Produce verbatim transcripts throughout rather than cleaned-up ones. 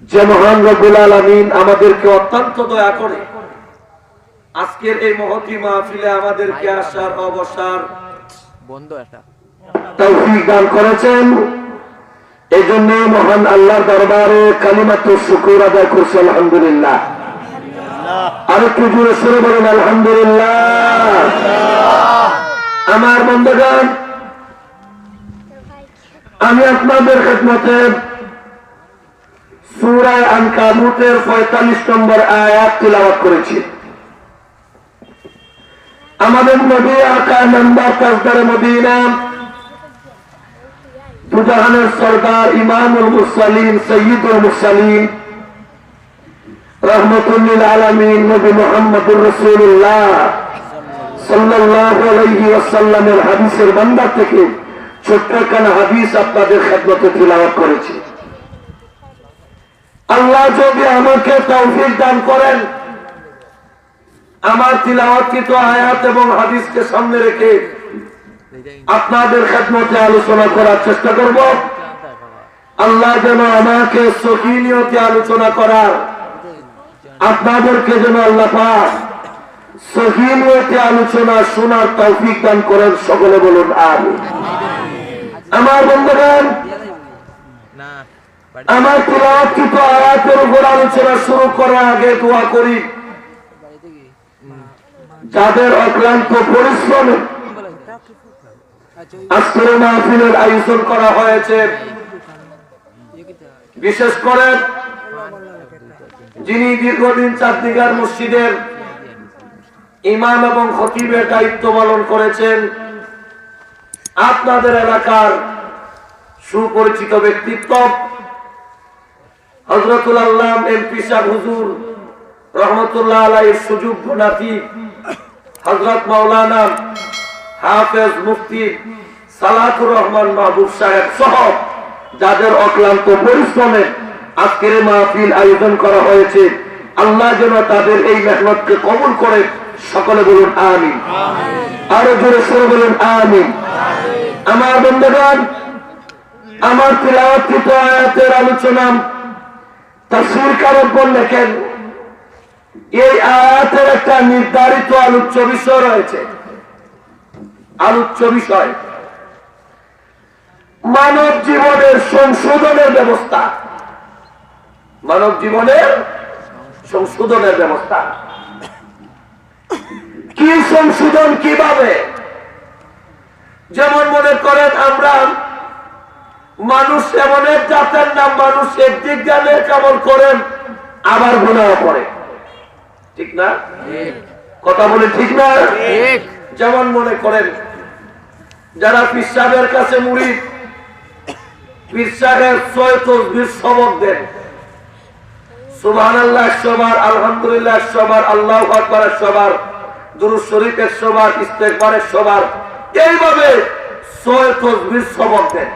যে মহান রব্বুল আলামিন আমাদেরকে অত্যন্ত দয়া করে আজকের এই মহতী মাহফিলে আমাদেরকে আসার অবসর বন্ধ একটা তৌফিক দান করেছেন, এই জন্য মহান আল্লাহর দরবারে কালিমাতুশ শুকুর আদায় করছি, আলহামদুলিল্লাহ। আর একটু জোরে সরে বলেন, আলহামদুলিল্লাহ। আমার বন্ধুগণ, আমি আপনাদের খেদমতে সূরা আনকাবুতের পঁয়তাল্লিশ নম্বর আয়াত তিলাওয়াত করেছি। আমাদের নবী আকা নামদার তাজদারে মদিনা, দুজাহানের সর্দার, ইমামুল মুরসালিন, সৈয়দুল মুরসালিন, রহমতুল্লিল আলামিন নবী মুহাম্মদুর রাসূলুল্লাহ সাল্লাল্লাহু আলাইহি ওয়াসাল্লামের হাদিসের ভান্ডার থেকে ছোট্ট একখানা হাদিস আপনাদের খেদমতে তিলাওয়াত করেছি। আল্লাহ যদি আমাকে তৌফিক দান করেন, আমার তিলাওয়াতকৃত আয়াত এবং হাদিসকে সামনে রেখে আপনাদের খেদমতে আলোচনা করার চেষ্টা করব। আল্লাহ যেন আমাকে সহি নিয়তে আলোচনা করার, আপনাদেরকে যেন আল্লাহ পাক সহি নিয়তে আলোচনা শোনার তৌফিক দান করেন। সকলে বলুন, আমিন। আমার বন্ধুগণ, আমার তিলাওয়াতকৃত আয়াতের উপর আলোচনা শুরু করার আগে দোয়া করি, যাদের অক্লান্ত পরিশ্রমে আজকের মাহফিলের আয়োজন করা হয়েছে, বিশেষ করে যিনি দীর্ঘদিন চান্দিগার মসজিদের ইমাম এবং খতিবের দায়িত্ব পালন করেছেন, আপনাদের এলাকার সুপরিচিত ব্যক্তিত্ব হযরতুল আল্লাম এমপি সাহেব হুজুর রহমতুল্লাহ আলাইহির সুযোগ্য নাতি হযরত মাওলানা হাফেজ মুফতি সালাতুর রহমান মাহবুব সাহেব সহ যাদের অক্লান্ত পরিশ্রমে আজকের এই মাহফিল আয়োজন করা হয়েছে, আল্লাহ যেন তাদের এই মেহনতকে কবুল করে। সকলে বলুন, আমিন। আরো জোরে সরে বলুন, আমিন। আমার বন্ধুগণ, আমার তিলাওয়াতকৃত আয়াতের আলোচনা তাফসীরকার বললেন, এই আয়াতের একটা নির্ধারিত আলোচ্য বিষয় রয়েছে। আলোচ্য বিষয় মানব জীবনের সংশোধনের ব্যবস্থা। মানব জীবনের সংশোধনের ব্যবস্থা। কি সংশোধন, কিভাবে? যেমন মনে করেন, আমরা মানুষ এমন এক জাতের নাম, মানুষ একদিক দিয়ে কামল করেন, আবার গুনাহ করেন, ঠিক না? কথা বলে ঠিক না? যেমন মনে করেন, যারা পীর সাহেবের কাছে মুরিদ, পীর সাহেব ছয় তসবির সবক দেন, সুবহানাল্লাহ একশো বার, আলহামদুলিল্লাহ একশো বার, আল্লাহু আকবার একশো বার, দুরূদ শরীফ একশো বার, ইস্তেগফার একশো বার, এইভাবে ছয় তসবির সবক দেন।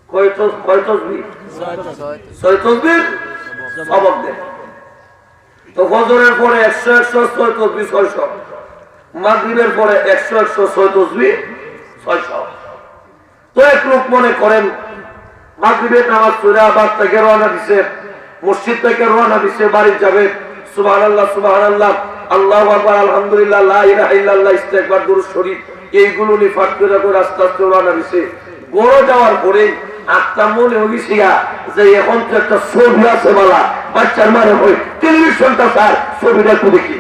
কয় তস-, কয় তসবি? ছয় তসবির সবক দেন। তো ফজরের পরে একশো, একশো, ছয় তসবি ছয়শো, মাগরিবের পরে একশো, একশো, ছয় তসবি ছয়শো। তো এক লোক মনে করেন, মাগরিবের নামাজ পড়ে বাড়ি থেকে রওনা দিছে, মসজিদ থেকে রওনা দিছে, বাড়ি যাবে, সুবহানাল্লাহ, সুবহানাল্লাহ, আল্লাহু আকবার, আলহামদুলিল্লাহ, লা ইলাহা ইল্লাল্লাহ, ইস্তেগফার, দুরূদ শরীফ, এইগুলো নিয়ে পাঠ করে করে আস্তে আস্তে রওনা দিছে। ঘরে যাওয়ার পরেই আটটা মনে হইছে যে এখন তো একটা ছবি আছে বালা, বাচ্চার মানে হয়, টেলিভিশনটা স্যার, ছবিটা একটু দেখি।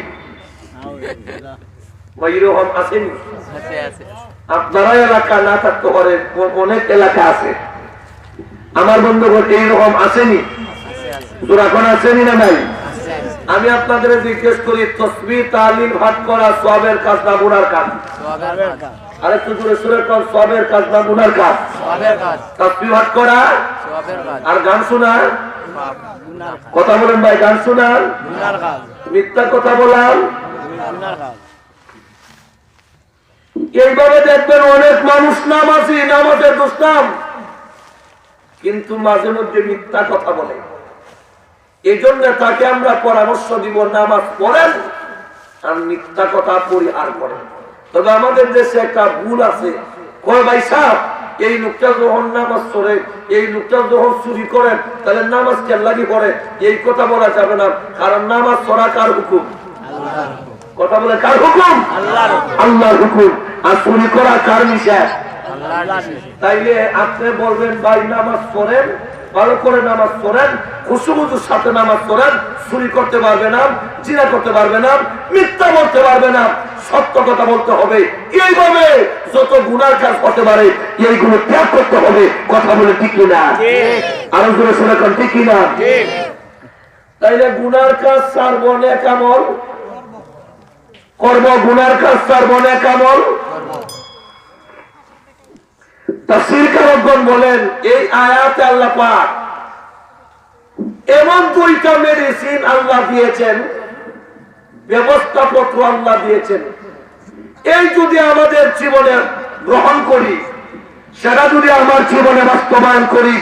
বা এরকম আছেনি? আছে, আছে। আপনারা এলাকা না থাকতে পারে, অ-, অনেক এলাকা আছে। আমার বন্ধুগণ, এইরকম আছেনি? আছে, আছে। জোরাখন আছেনি না নাই? আছে, আছে। আমি আপনাদের জিজ্ঞেস করি, তসবি তাহলিল পাঠ করা সওয়াবের কাজ না গুনার কাজ? সওয়াবের কাজ। আরেকটু জোরে সুরে কন, সওয়াবের কাজ না গুনার কাজ? সওয়াবের কাজ। তসবি পাঠ করা সওয়াবের কাজ। আর গান শোনা? পাপ, গুনার কাজ। কথা বলেন ভাই, গান শোনা? গুনার কাজ। মিথ্যা কথা বলা? গুনার কাজ। এইভাবে দেখবেন অনেক মানুষ নামাজি, নামাজের দুষ্টাম, কিন্তু মাঝে মধ্যে মিথ্যা কথা বলে। এই জন্য তাকে আমরা পরামর্শ দিব, নামাজ পড়েন আর মিথ্যা কথা পরিহার করেন। তবে আমাদের দেশে একটা ভুল আছে, কয়, "ভাই সাহেব, এই লোকটা যখন নামাজ পড়ে, এই লোকটা যখন চুরি করে, তাহলে নামাজ কেন লাগি পড়ে, এই কথা বলা যাবে না। কারণ নামাজ পড়া কার হুকুম? কথা বলে, কার হুকুম? আল্লাহর হুকুম। আর চুরি করা কার নিষেধ? তাইলে আপনি বলবেন, ভাই, নামাজ পড়েন, ভালো করে নামাজ পড়েন, খুশু খুজুর সাথে নামাজ পড়েন, চুরি করতে পারবে না, জিনা করতে পারবে না, মিথ্যা বলতে পারবে না, সত্য কথা বলতে হবে। এইভাবে যত গুনার কাজ হতে পারে, এইগুলো ত্যাগ করতে হবে। কথা বলে, ঠিক কি না? আরো জোরে শুনে কন, ঠিক কি না? তাইলে গুনার কাজ ছাড়বো, নেক আমল করবো, গুনার কাজ ছাড়বো, নেক আমল। তাফসীরকারকগণ বলেন, এই আয়াতে আল্লাহ পাক এমন দুইটা মেডিসিন আল্লাহ দিয়েছেন, ব্যবস্থাপত্র আল্লাহ দিয়েছেন, এই যদি আমাদের জীবনে গ্রহণ করি, সেটা যদি আমার জীবনে বাস্তবায়ন করি,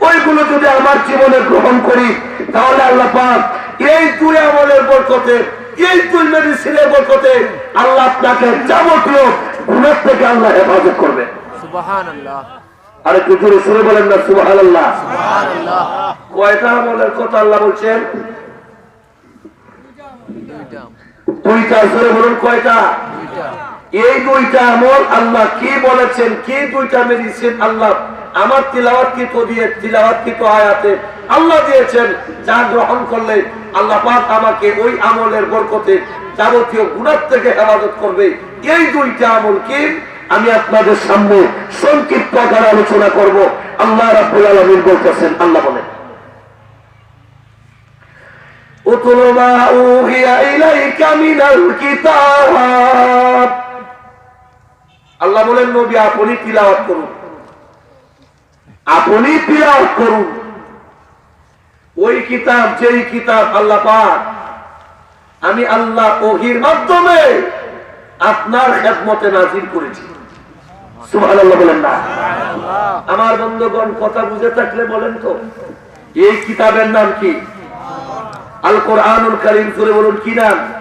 ওইগুলো যদি আমার জীবনে গ্রহণ করি, তাহলে আল্লাহ পাক এই দুই আমলের বরকতে, এই দুই মেডিসিনের বরকতে আল্লাহ আপনাকে যাবতীয় গুনাহ থেকে আল্লাহ হেফাজত করবে। সুবহানাল্লাহ। আর একটু জোরে সুরে বলেন না, সুবহানাল্লাহ। কয়টা আমলের কথা আল্লাহ বলছেন? দুইটা। দুইটা। জোরে বলুন, কয়টা? দুইটা। এই দুইটা আমল আল্লাহ কি বলেছেন, কি দুইটা মেডিসিন আল্লাহ আমার তিলাওয়াতকৃত দিয়ে, তিলাওয়াতকৃত আয়াতে আল্লাহ দিয়েছেন, যা গ্রহণ করলে আল্লাহ পাক আমাকে ওই আমলের বরকতে যাবতীয় গুনাহ থেকে হেফাজত করবে। এই দুইটা আমল কি? আমি আপনাদের সামনে সংক্ষিপ্ত আকারে আলোচনা করব। আল্লাহ রাব্বুল আলামিন বলতেছেন, আল্লাহ বলেন, উতলু মা উহিয়া ইলাইকা মিনাল কিতাব। আল্লাহ বলেন, নবী, আপনি তিলাওয়াত করুন, আপনি তিলাওয়াত করুন ওই কিতাব, যেই কিতাব আল্লাহ পাক, আমি আল্লাহ ওহীর মাধ্যমে আপনার খেদমতে নাজিল করেছি। সুবহানাল্লাহ বলেন না। আমার বন্ধুগণ, কথা বুঝে থাকলে বলেন তো, এই কিতাবের নাম কি? আল কোরআনুল কারীম। জোরে বলুন, কি নাম?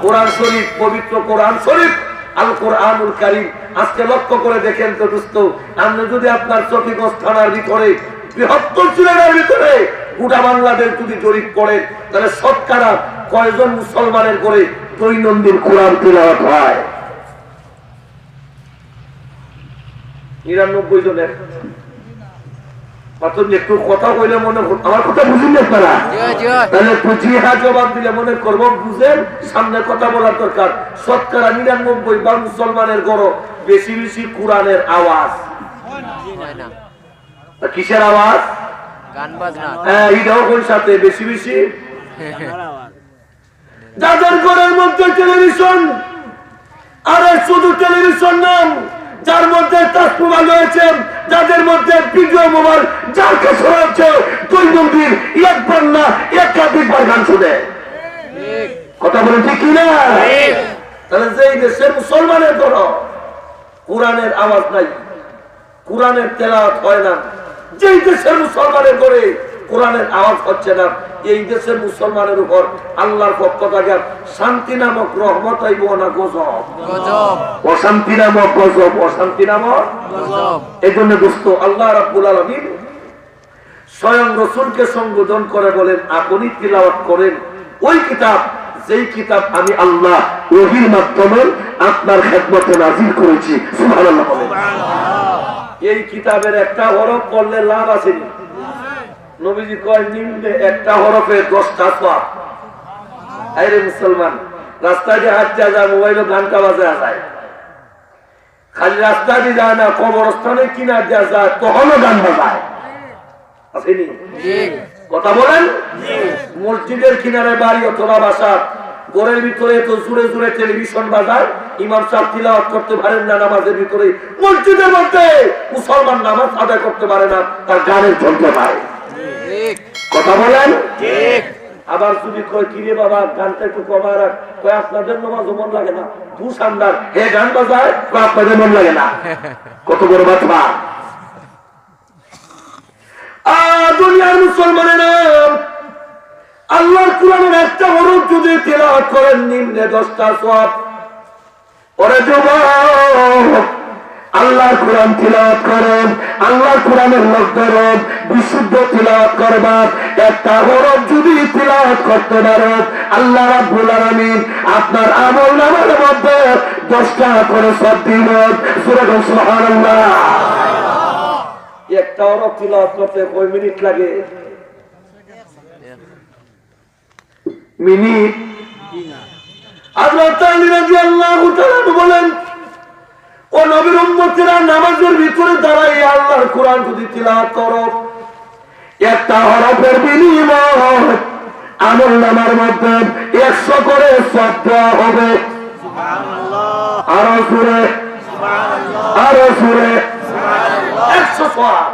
কোরআন শরীফ, পবিত্র কোরআন শরীফ, আল কোরআনুল কারীম। আজকে লক্ষ্য করে দেখেন তো দোস্ত, আপনি যদি আপনার চকিগঞ্জ থানার ভিতরে, বৃহত্তর সিলেটের ভিতরে গোটা বাংলাদেশ যদি জরিপ করেন, তাহলে শতকরা কয়জন মুসলমানের ঘরে দৈনন্দিন কোরআন তিলাওয়াত হয়? নিরানব্বই জনের। মাত্র একটু কথা কইলে মনে হয়, আমার কথা বুঝেন না আপনারা? জি, জি। তাহলে একটু জি হ্যাঁ জবাব দিলে মনে করব বুঝেন, সামনে কথা বলার দরকার। শতকরা নিরানব্বই বা মুসলমানের ঘরো বেশি বেশি কোরআনের আওয়াজ। হয় না। তা কিসের আওয়াজ? গান বাজনা। হ্যাঁ, এটাও কোন সাথে বেশি বেশি? যাদের ঘরের মধ্যে টেলিভিশন, আরে শুধু টেলিভিশন নাম, যার মধ্যে তাস মোবাইল রয়েছে, যাদের মধ্যে ভিডিও মোবাইল, যার কাছে রয়েছে দৈনন্দিন একবার না একাধিকবার গান শুনে। ঠিক। কথা বলেন ঠিক কি না? ঠিক। তাহলে যেই দেশের মুসলমানের ঘরো কোরআনের আওয়াজ নাই, কোরআনের তেলাওয়াত হয় না, যেই দেশের মুসলমানের ঘরে কোরআনের আওয়াজ হচ্ছে না, এই দেশের মুসলমানের উপর আল্লাহর পক্ষ থেকে শান্তি নামক রহমত আইব না গজব? গজব। অশান্তি নামক গজব, অশান্তি নামক গজব। এই জন্য দোস্ত, আল্লাহ রাব্বুল আলামিন স্বয়ং রসুলকে সম্বোধন করে বলেন, আপনি তিলাওয়াত করেন ওই কিতাব, যেই কিতাব আমি আল্লাহ ওহীর মাধ্যমে আপনার খেদমতে নাজিল করেছি। সুবহানাল্লাহ বলেন। এই কিতাবের একটা হরফ পড়লে লাভ আছে নি? নবীজি কয়, নিম্নে একটা হরফে দশটা সওয়াব। আরে মুসলমান, রাস্তায় যে হাঁটতে যায়, মোবাইলে গানটা বাজায় যায়। খালি রাস্তা দিয়ে যায় না, কবরস্থানে কিনার দিয়ে যায়, তখনও গান বাজায়। আছে নি? জি। কথা বলেন। মসজিদের কিনারে বাড়ি অথবা বাসা, ঘরের ভিতরে তো জোরে জোরে টেলিভিশন বাজায়, ইমাম সাহেব তিলাওয়াত করতে পারেন না নামাজের ভিতরে, মসজিদের মধ্যে মুসলমান নামাজ আদায় করতে পারে না, তার গানের ঝঞ্ঝাটায়। ঠিক। কথা বলেন। ঠিক। আবার যদি কয়, "কি রে বাবা, গানটা একটু কমায় রাখ," কয়, "আপনাদের নামাজও মন লাগে না।" দুষ আমরার, হে গান বাজায়, কয়, "আপনাদের মন লাগে না।" কত বড় বাটপার। আ, দুনিয়ার মুসলমানেরা, আল্লাহর কোরআনের একটা হরফ যদি তেলাওয়াত করেন, নিম্নে দশটা সওয়াব। ওরে যুবক, আল্লাহর কোরআন তিলাওয়াত করো, আল্লাহর কোরআনের মধ্যে রব বিশুদ্ধ তিলাওয়াত করবা। একটা হরফ যদি তিলাওয়াত করতে পারো, আল্লাহ রাব্বুল আলামিন আপনার আমল নামার মধ্যে দশটা করে সওয়াব দিবেন। জোরে বলুন সুবহানাল্লাহ। একটা হরফ তিলাওয়াত করতে কয় মিনিট লাগে? মিনিট। হযরত আলী রাদিয়াল্লাহু তাআলা আনহু বলেন, "ও নবীর উম্মতেরা, নামাজের ভিতরে দাঁড়াইয়া আল্লাহর কোরআন যদি তিলাওয়াত করো, একটা হরফের বিনিময়ে আমল নামার মধ্যে একশো করে সওয়াব দেওয়া হবে।" আরো জোরে, আরো জোরে, একশো সওয়াব।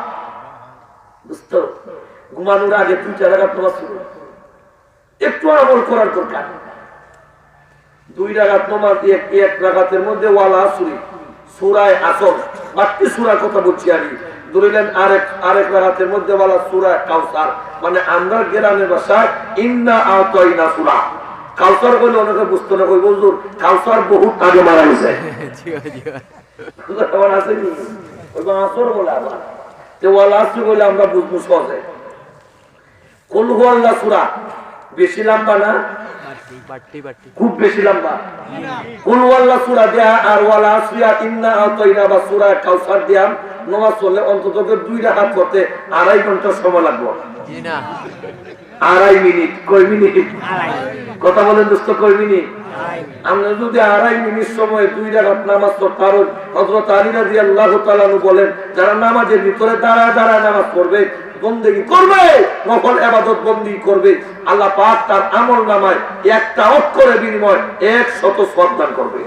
দোস্ত, ঘুমানোর আগে দুইটা রাকাত নামাজ পড়ো। একটু আমল করার দরকার। দুই রাকাত নামাজ, এক, এক রাকাতের মধ্যে ওয়াল আসরি, সূরায়ে আসর, বাকি সূরার কথা বলছি আমি। ধরিলেন আরেক, আরেক রাকাতের মধ্যে ওয়ালা সূরায়ে কাউসার, মানে আমরা গ্রামের ভাষায় ইন্না আতাইনা সূরা। কাউসার বলে অনেকে বুঝতো না, কইবো, "হুজুর, কাউসার বহুত আগে মারা গেছে।" জি, জি। এখন আছে নি? ওই আসর বলে আবার। তে ওয়াল আসরি বলে আমরা বুঝবো সহজে। কুল হুয়াল্লাহ সূরা বেশি লম্বা না? বাট্টি, বাট্টি। খুব বেশি লম্বা। কুল হুয়াল্লাহ সূরা দেয়া আর ওয়াল আসরি আর ইন্না আতাইনা বা সূরা কাউসার দিয়া নামাজ পড়লে অন্তত দুই রাকাত করতে আড়াই ঘন্টা সময় লাগবো। জি না। আড়াই মিনিট, কয় মিনিট? কথা বলেন দোস্ত, কয় মিনিট? আমরা যদি আড়াই মিনিট সময় দুই রাকাত নামাজ পড়তাম, হযরত আলী রাদিয়াল্লাহু তাআলা আনহু বলেন, যারা নামাজের ভিতরে দাঁড়ায় দাঁড়ায় নামাজ পড়বে, বন্দেগী করবে, নফল ইবাদত বন্দেগী করবে, আল্লাহ পাক তার আমল নামায় একটা অক্ষরের বিনিময়ে একশত সওয়াব দান করবে।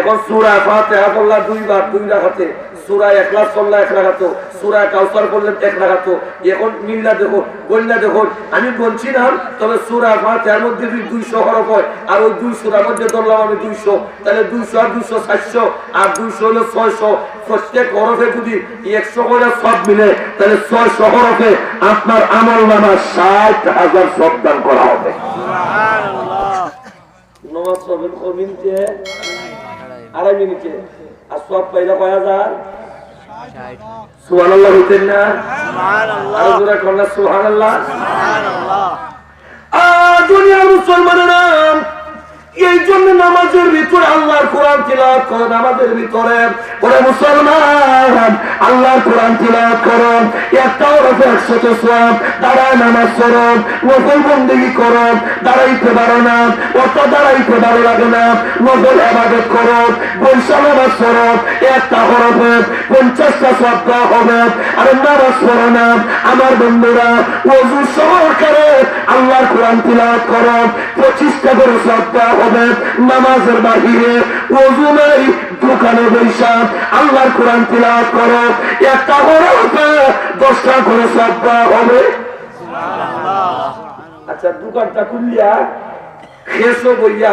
এখন সূরা ফাতিহা পড়লা দুইবার, দুই রাকাতে, সূরা ইখলাস পড়লা এক রাকাতো, সূরা কাউসার পড়লেন এক রাকাতো। এখন মিল্লা দেখো, গইল্লা দেখো, আমি বলছি না, তবে সূরা ফাতিহার মধ্যে যদি দুইশো হরফ হয়, আর ওই দুই সূরার মধ্যে ধরলাম আমি দুইশো, তাহলে দুইশো আর দুইশো, চারশো, আর দুইশো হলো ছয়শো। প্রত্যেক হরফে যদি একশো করে সওয়াব মিলে, তাহলে ছয়শো হরফে আপনার আমল নামা ষাট হাজার সওয়াব দান করা হবে। নামাজ পড়বেন কয় মিনিটে? আড়াই মিনিটে। আর সওয়াব পাইলা কয় হাজার? ষাট। সুবহানাল্লাহ হইতেন না? সুবহানাল্লাহ। আরো জোরে কর না, সুবহানাল্লাহ। সুবহানাল্লাহ। আ, দুনিয়ার মুসলমানেরা, এই জন্য নামাজের ভিতরে আল্লাহর কোরআন তিলাওয়াত করো, নামাজের ভিতরে। ওরে মুসলমান, আল্লাহর কোরআন তিলাওয়াত করো, একটা হরফে একশত সওয়াব, দাঁড়ায় নামাজ পড়ো, নফল বন্দেগী করো, দাঁড়াইতে পারো না, অর্থাৎ দাঁড়াইতে ভালো লাগে না, নফল ইবাদত করো, বইসা নামাজ পড়ো, একটা হরফে পঞ্চাশটা সওয়াব দেওয়া হবে। আরে নামাজ পড়ো না, আমার বন্ধুরা, ওযু সহকারে আল্লাহর কোরআন তিলাওয়াত করো, পঁচিশটা করে সওয়াব দেওয়া হবে। নামাজের বাহিরে ওযু নাই, দোকানে বইসা আল্লাহর কোরআন তিলাওয়াত করো, একটা হরফে দশটা করে সওয়াব দেওয়া হবে। আচ্ছা, দোকানটা খুলিয়া খেছো বইয়া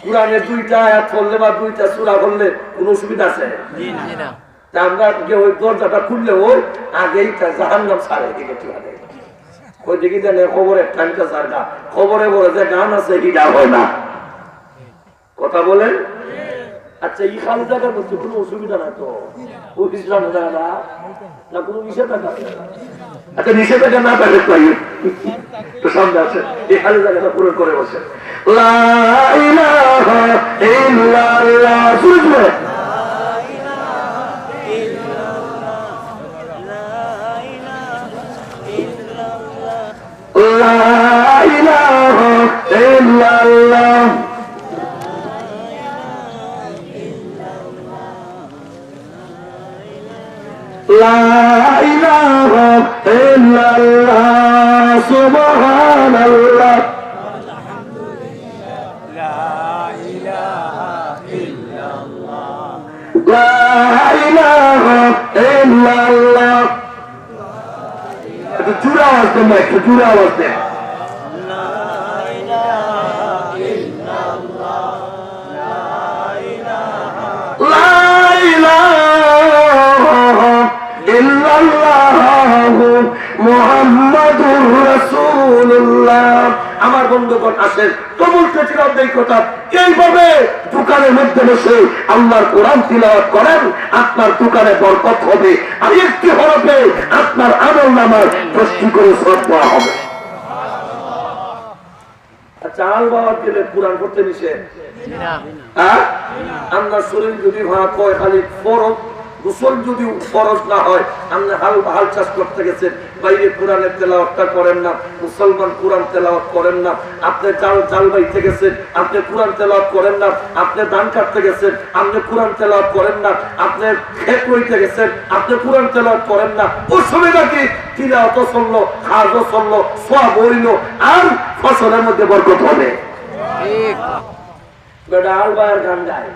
কোরআনের দুইটা আয়াত পড়লে বা দুইটা সূরা পড়লে কোনো অসুবিধা আছে? জি না। তা আমরা গিয়া ওই দরজাটা খুললে ওই আগেই তা জাহান্নাম ছাড়ে দিকে ঠিক আছে। কই দেখি জানে খবরে টানটা যার গা, খবরে বলে যে গান আছে হিডা হয় না। কথা বলেন। আচ্ছা, এই খালি জায়গার মধ্যে কোনো অসুবিধা নাই তো? অফিস জানা যায় না, না কোনো নিষেধাজ্ঞা আছে? আচ্ছা, নিষেধাজ্ঞা না থাকে তাই তো সামনে আছে, এই খালি জায়গাটা পূরণ করে বসে। লা ইলাহা ইল্লাল্লাহ। জোরে জোরে। লা ইলাহা ইল্লাল্লাহ। লা ইলাহা ইল্লাল্লাহ, সুবহানাল্লাহ। লা ইলাহা ইল্লাল্লাহ। লা ইলাহা ইল্লাল্লাহ। একটু জোরে আওয়াজ দেন না, একটু জোরে আওয়াজ দেন। লা ইলাহা ইল্লাল্লাহু মুহাম্মাদুর রাসূলুল্লাহ। আমার বন্ধুগণ, আসেন, তো বলতেছিলাম এই কথা, এইভাবে দোকানের মধ্যে বসে আল্লাহর কোরআন তিলাওয়াত করেন, আপনার দোকানে বরকত হবে। আর একটি হরফে আপনার আমল নামায় দশটি করে সওয়াব দেওয়া হবে। আচ্ছা, আল বাওয়াত গেলে কোরআন পড়তে নিষেধ? হ্যাঁ? আমরা শরীর যদি ভাগ হয়, খালি ফরজ, গোসল যদি ফরজ না হয়, আপনি হাল, হাল চাষ করতে গেছেন, বাইরে কোরআনের তেলাওয়াতটা করেন না, মুসলমান কোরআন তেলাওয়াত করেন না, আপনি চাল, চাল বাইতে গেছেন, আপনি কোরআন তেলাওয়াত করেন না, আপনি ধান কাটতে গেছেন, আপনি কোরআন তেলাওয়াত করেন না, আপনি ক্ষেত রইতে গেছেন, আপনি কোরআন তেলাওয়াত করেন না, অসুবিধা কি? তিলাওয়াতও চললো, কাজও চললো, সওয়াব হইল, আর ফসলের মধ্যে বরকত হবে। ঠিক। বেটা আল বাওয়ার গান গায়,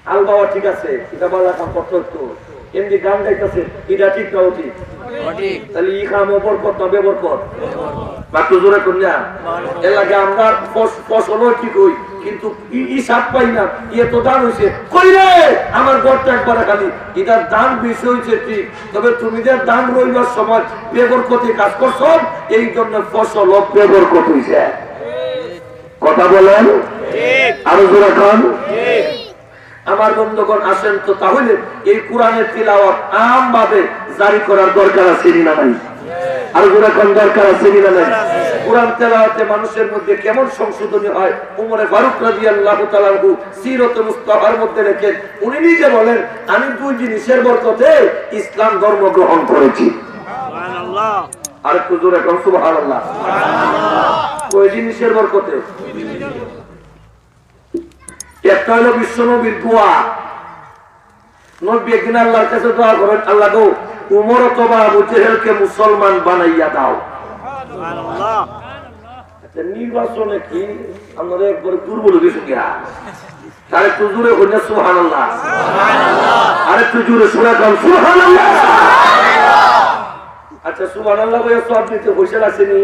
আল বাওয়া ঠিক আছে, এটা ভালা কাম করতে হইতো। এমনি গান গাইতেছে, এটা ঠিক না ঠিক? ঠিক। তাহলে ই কামও বরকত না বেবরকত? বাক্য জোরে কর না। এর লাগে আমরা ফস-, ফসলও ঠিক হই, কিন্তু ই-, হিসাব পাই না। ইয়ে তো ধান হইছে, কই রে? আমার ঘরটা একবারে খালি। এটা ধান বেশি হইছে ঠিক, তবে তুমি যে ধান রইবার সময় বেবরকতি কাজ করছো, এই জন্য ফসলও বেবরকত হইছে। কথা বলেন, আরো জোরে কন। আমার বন্ধুগণ, আসেন তো, তাহলে এই কোরআনের তিলাওয়াত আমভাবে জারি করার দরকার আছে নি না নাই? আরো জোরে কন, দরকার আছে নি না নাই? কোরআন তেলাওয়াতে মানুষের মধ্যে কেমন সংশোধনী হয়? উমরে ফারুক রাদিয়াল্লাহু তাআলা আনহু সিরতে মুস্তাফার মধ্যে লেখেন, উনি নিজে বলেন, "আমি দুই জিনিসের বরকতে ইসলাম ধর্ম গ্রহণ করেছি।" আরেকটু জোরে কন, সুবহানাল্লাহ। কয় জিনিসের বরকতে? একটা হলো বিশ্বনবীর দোয়া। নবী একদিন আল্লাহর কাছে দোয়া করেন, "আল্লাহ গো, উমর অথবা আবু জেহেলকে মুসলমান বানাইয়া দাও।" আচ্ছা, নির্বাচনে কি আপনারা একবারে দুর্বল হয়ে গেছেন গিয়া? আরেকটু জোরে কইন না, সুবহানাল্লাহ। আরেকটু জোরে সুরে কন, সুবহানাল্লাহ। আচ্ছা, সুবহানাল্লাহ কইয়া সওয়াব নিতে পয়সা লাগছে নি?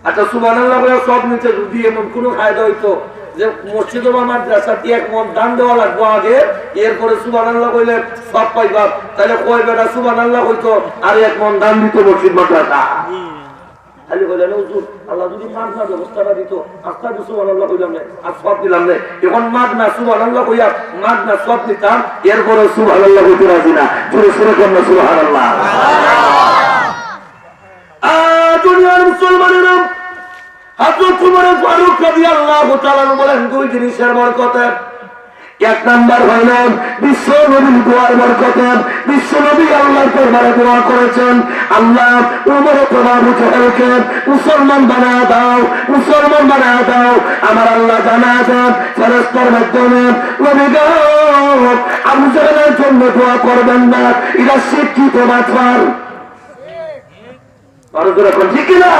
আচ্ছা, সুবহানাল্লাহ কইয়া সওয়াব নিতে যদি এমন কোনো কায়দা হইতো যে মসজিদ বা মাদ্রাসাতে এক মন ধান দেওয়া লাগবো আগে, এরপরে সুবহানাল্লাহ কইলে সওয়াব পাইবা, তাহলে কয় বেটা সুবহানাল্লাহ কইতো আর এক মন ধান দিত মসজিদ মাদ্রাসা? খালি কইলে না, "হুজুর, আল্লাহ যদি মাগনা ব্যবস্থাটা দিত, আস্তা দিয়ে সুবহানাল্লাহ কইলাম না, আর সওয়াব দিলাম না।" এখন মাগনা সুবহানাল্লাহ কইয়া মাগনা সওয়াব নিতাম, এরপরে সুবহানাল্লাহ কইতে রাজি না। জোরে সুরে কন না, সুবহানাল্লাহ। আ, দুনিয়ার মুসলমানেরা, হযরত উমর ফারুক রাদিয়াল্লাহু তাআলা আনহু বলেন, দুই জিনিসের বরকতে। এক নাম্বার হইল বিশ্ব নবীর দোয়ার বরকতে। বিশ্ব নবী আল্লাহর দরবারে দোয়া করেছেন, "আল্লাহ, উমর অথবা আবু জেহেলকে মুসলমান বানায় দাও, মুসলমান বানায় দাও।" আমার আল্লাহ জানা দেন ফেরেশতার মাধ্যমে, "নবী গো, আবু জেহেলের জন্য দোয়া করবেন না, এটা শিক্ষিত বাটপার।" আরো জোরে কন, ঠিক কি না?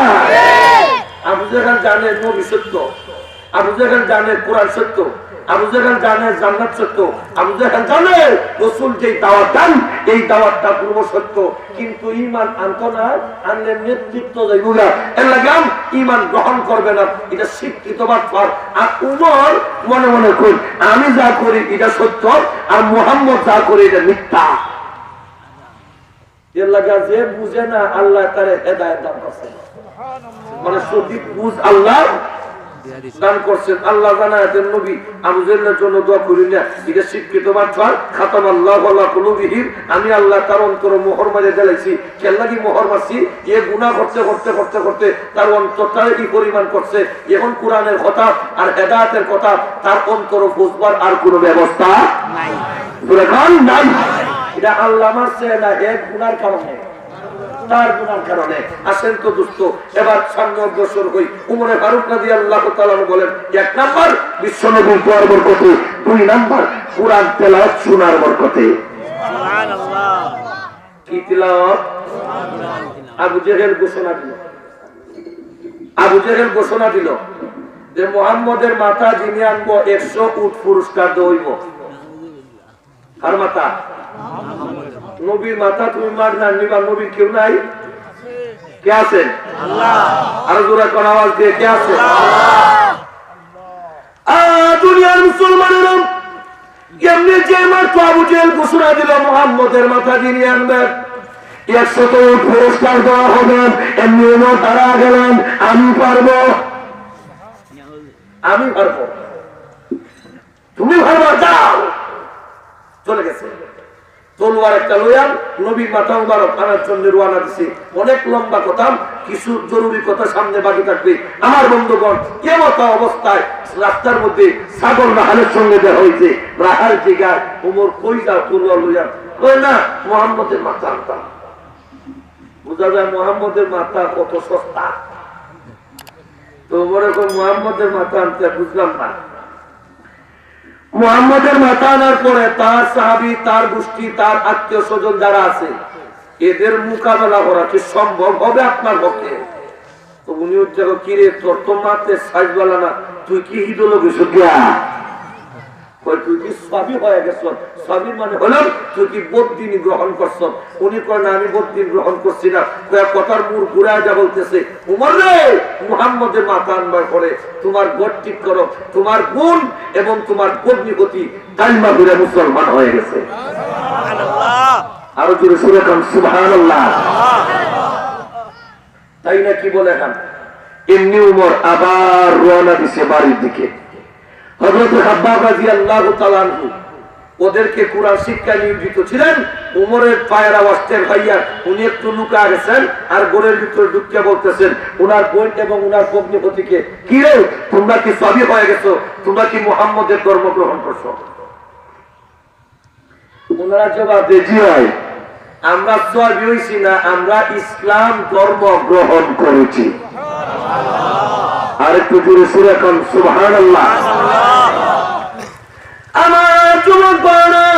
আবু জেহেল জানে নবী সত্য, আবু জেহেল জানে কোরআন সত্য, আবু জেহেল জানে জান্নাত সত্য, আবু জেহেল জানে রসুল যেই দাওয়াত দেন, এই দাওয়াতটা পূর্ব সত্য, কিন্তু ঈমান আনতো না, আনলে নেতৃত্ব যাইবো গা। এর লাগি আম ঈমান গ্রহণ করবে না, এটা শিক্ষিত বাটপার। আর উমর মনে মনে কই, "আমি যা করি এটা সত্য, আর মোহাম্মদ যা করে এটা মিথ্যা।" এর লাগি যে বুঝে না, আল্লাহ তারে হেদায়েত দান করছেন, মানে সঠিক বুঝ আল্লাহ দান করছেন। আল্লাহ জানায় দেন, নবী আবু জেহেলের জন্য দোয়া করি না, এটা শিক্ষিত বাটপার। খাতামাল্লাহু আলা কুলুবিহিম, আমি আল্লাহ তার অন্তরে মোহর মারিয়া দিলাইছি। কেন লাগি মোহর মারছি? এ গুনাহ করতে করতে করতে করতে তার অন্তরটা এই পরিমাণ করছে। এখন কোরআনের কথা আর হেদায়েতের কথা তার অন্তরে পৌঁছবার আর কোনো ব্যবস্থা নাই। জোরে কন, নাই। এটা আল্লাহ মারছে না, এক গুনার কারণে, তার গুনার কারণে। আসেন তো দোস্ত, এবার সামনে অগ্রসর হই। উমরে ফারুক রাদিয়াল্লাহু তাআলা আনহু বলেন, এক নাম্বার বিশ্বনবীর দোয়ার বরকতে, দুই নাম্বার কোরআন তেলাওয়াত শোনার বরকতে। সুবহানাল্লাহ। কি তিলাওয়াত? আবু জেহেল ঘোষণা দিল, আবু জেহেল ঘোষণা দিল যে মোহাম্মদের মাথা যিনি আনবো, একশো উট পুরস্কার দেওয়া হইব। কার মাথা? নবীর মাথা তুমি মাগনা নিবা, নবীর কেউ নাই? কে আছেন? আল্লাহ। আরো জোরে কন আওয়াজ দিয়ে, কে আছেন? আ, দুনিয়ার মুসলমানেরা, এমনি যে মাত্র আবু জেহেল ঘোষণা দিল মোহাম্মদের মাথা যিনি আনবেন, একশত উট পুরস্কার দেওয়া হবে। এমনি উমর দাঁড়া গেলেন, "আমি পারবো, আমি পারবো।" "তুমি পারবা, যাও।" চলে গেছে। তলোয়ার একটা লইয়া নবীর মাথা মুবারক আনার জন্য রওনা দিছে। অনেক লম্বা কথা, কিছু জরুরি কথা সামনে বাকি থাকবে। আমার বন্ধুগণ, এমতো অবস্থায় রাস্তার মধ্যে ছাগল রাহালের সঙ্গে দেখা হইছে। রাহাল জিগায়, "ওমর, কই যাও তলোয়ার লইয়া?" কয়, "না, মোহাম্মদের মাথা আনতাম।" বুঝা যায় মোহাম্মদের মাথা কত সস্তা। তো ওমরে কয়, "মোহাম্মদের মাথা আনতে বুঝলাম না।" মুহাম্মদের মাথা আনার পরে তার সাহাবী, তার গোষ্ঠী, তার আত্মীয় স্বজন যারা আছে, এদের মোকাবেলা করা কি সম্ভব হবে আপনার পক্ষে? তো উনি উঠে কয়, "কিরে, তোর তো মাতে সাইজ বালা না, তুই কি হিদো লোকে শুকিয়া?" কয়, "তুই কি সবই হয়ে গেছ?" সবই মানে হলাম, "তুই কি বদিন গ্রহণ করছ?" উনি কয়, "না, আমি বদিন গ্রহণ করছি না।" কয়, কথার মুড় ঘুরায় যা বলতেছে, "উমর রে, মুহাম্মদের মাথা আনবার পরে তোমার ঘর ঠিক করো, তোমার বোন এবং তোমার ভগ্নী অতি কালিমা পড়ে মুসলমান হয়ে গেছে।" আরো জোরে সুরে কন, "সুবহানাল্লাহ।" তাই না কি বলে এখন? এমনি উমর আবার রওনা দিছে বাড়ির দিকে। হযরত খাব্বাব রাদিয়াল্লাহু তাআলা আনহু ওদেরকে কোরআন শিক্ষায় নিয়োজিত ছিলেন। উমরের পায়ের আওয়াজ টের পাইয়া উনি একটু লুকা গেছেন, আর ঘরের ভিতরে ঢুকিয়া বলতেছেন উনার বোন এবং উনার ভগ্নিপতিকে, "কি রে, তোমরা কি সবই হয়ে গেছো? তোমরা কি মুহাম্মদের ধর্ম গ্রহণ করছো?" ওনারা জবাব দেয়, "জি অয়, আমরা সবই হইছি না, আমরা ইসলাম ধর্ম গ্রহণ করেছি।" আর একটু জোরে সুরে কন, "সুবহানাল্লাহ।" আমার যুবক ভাইরা,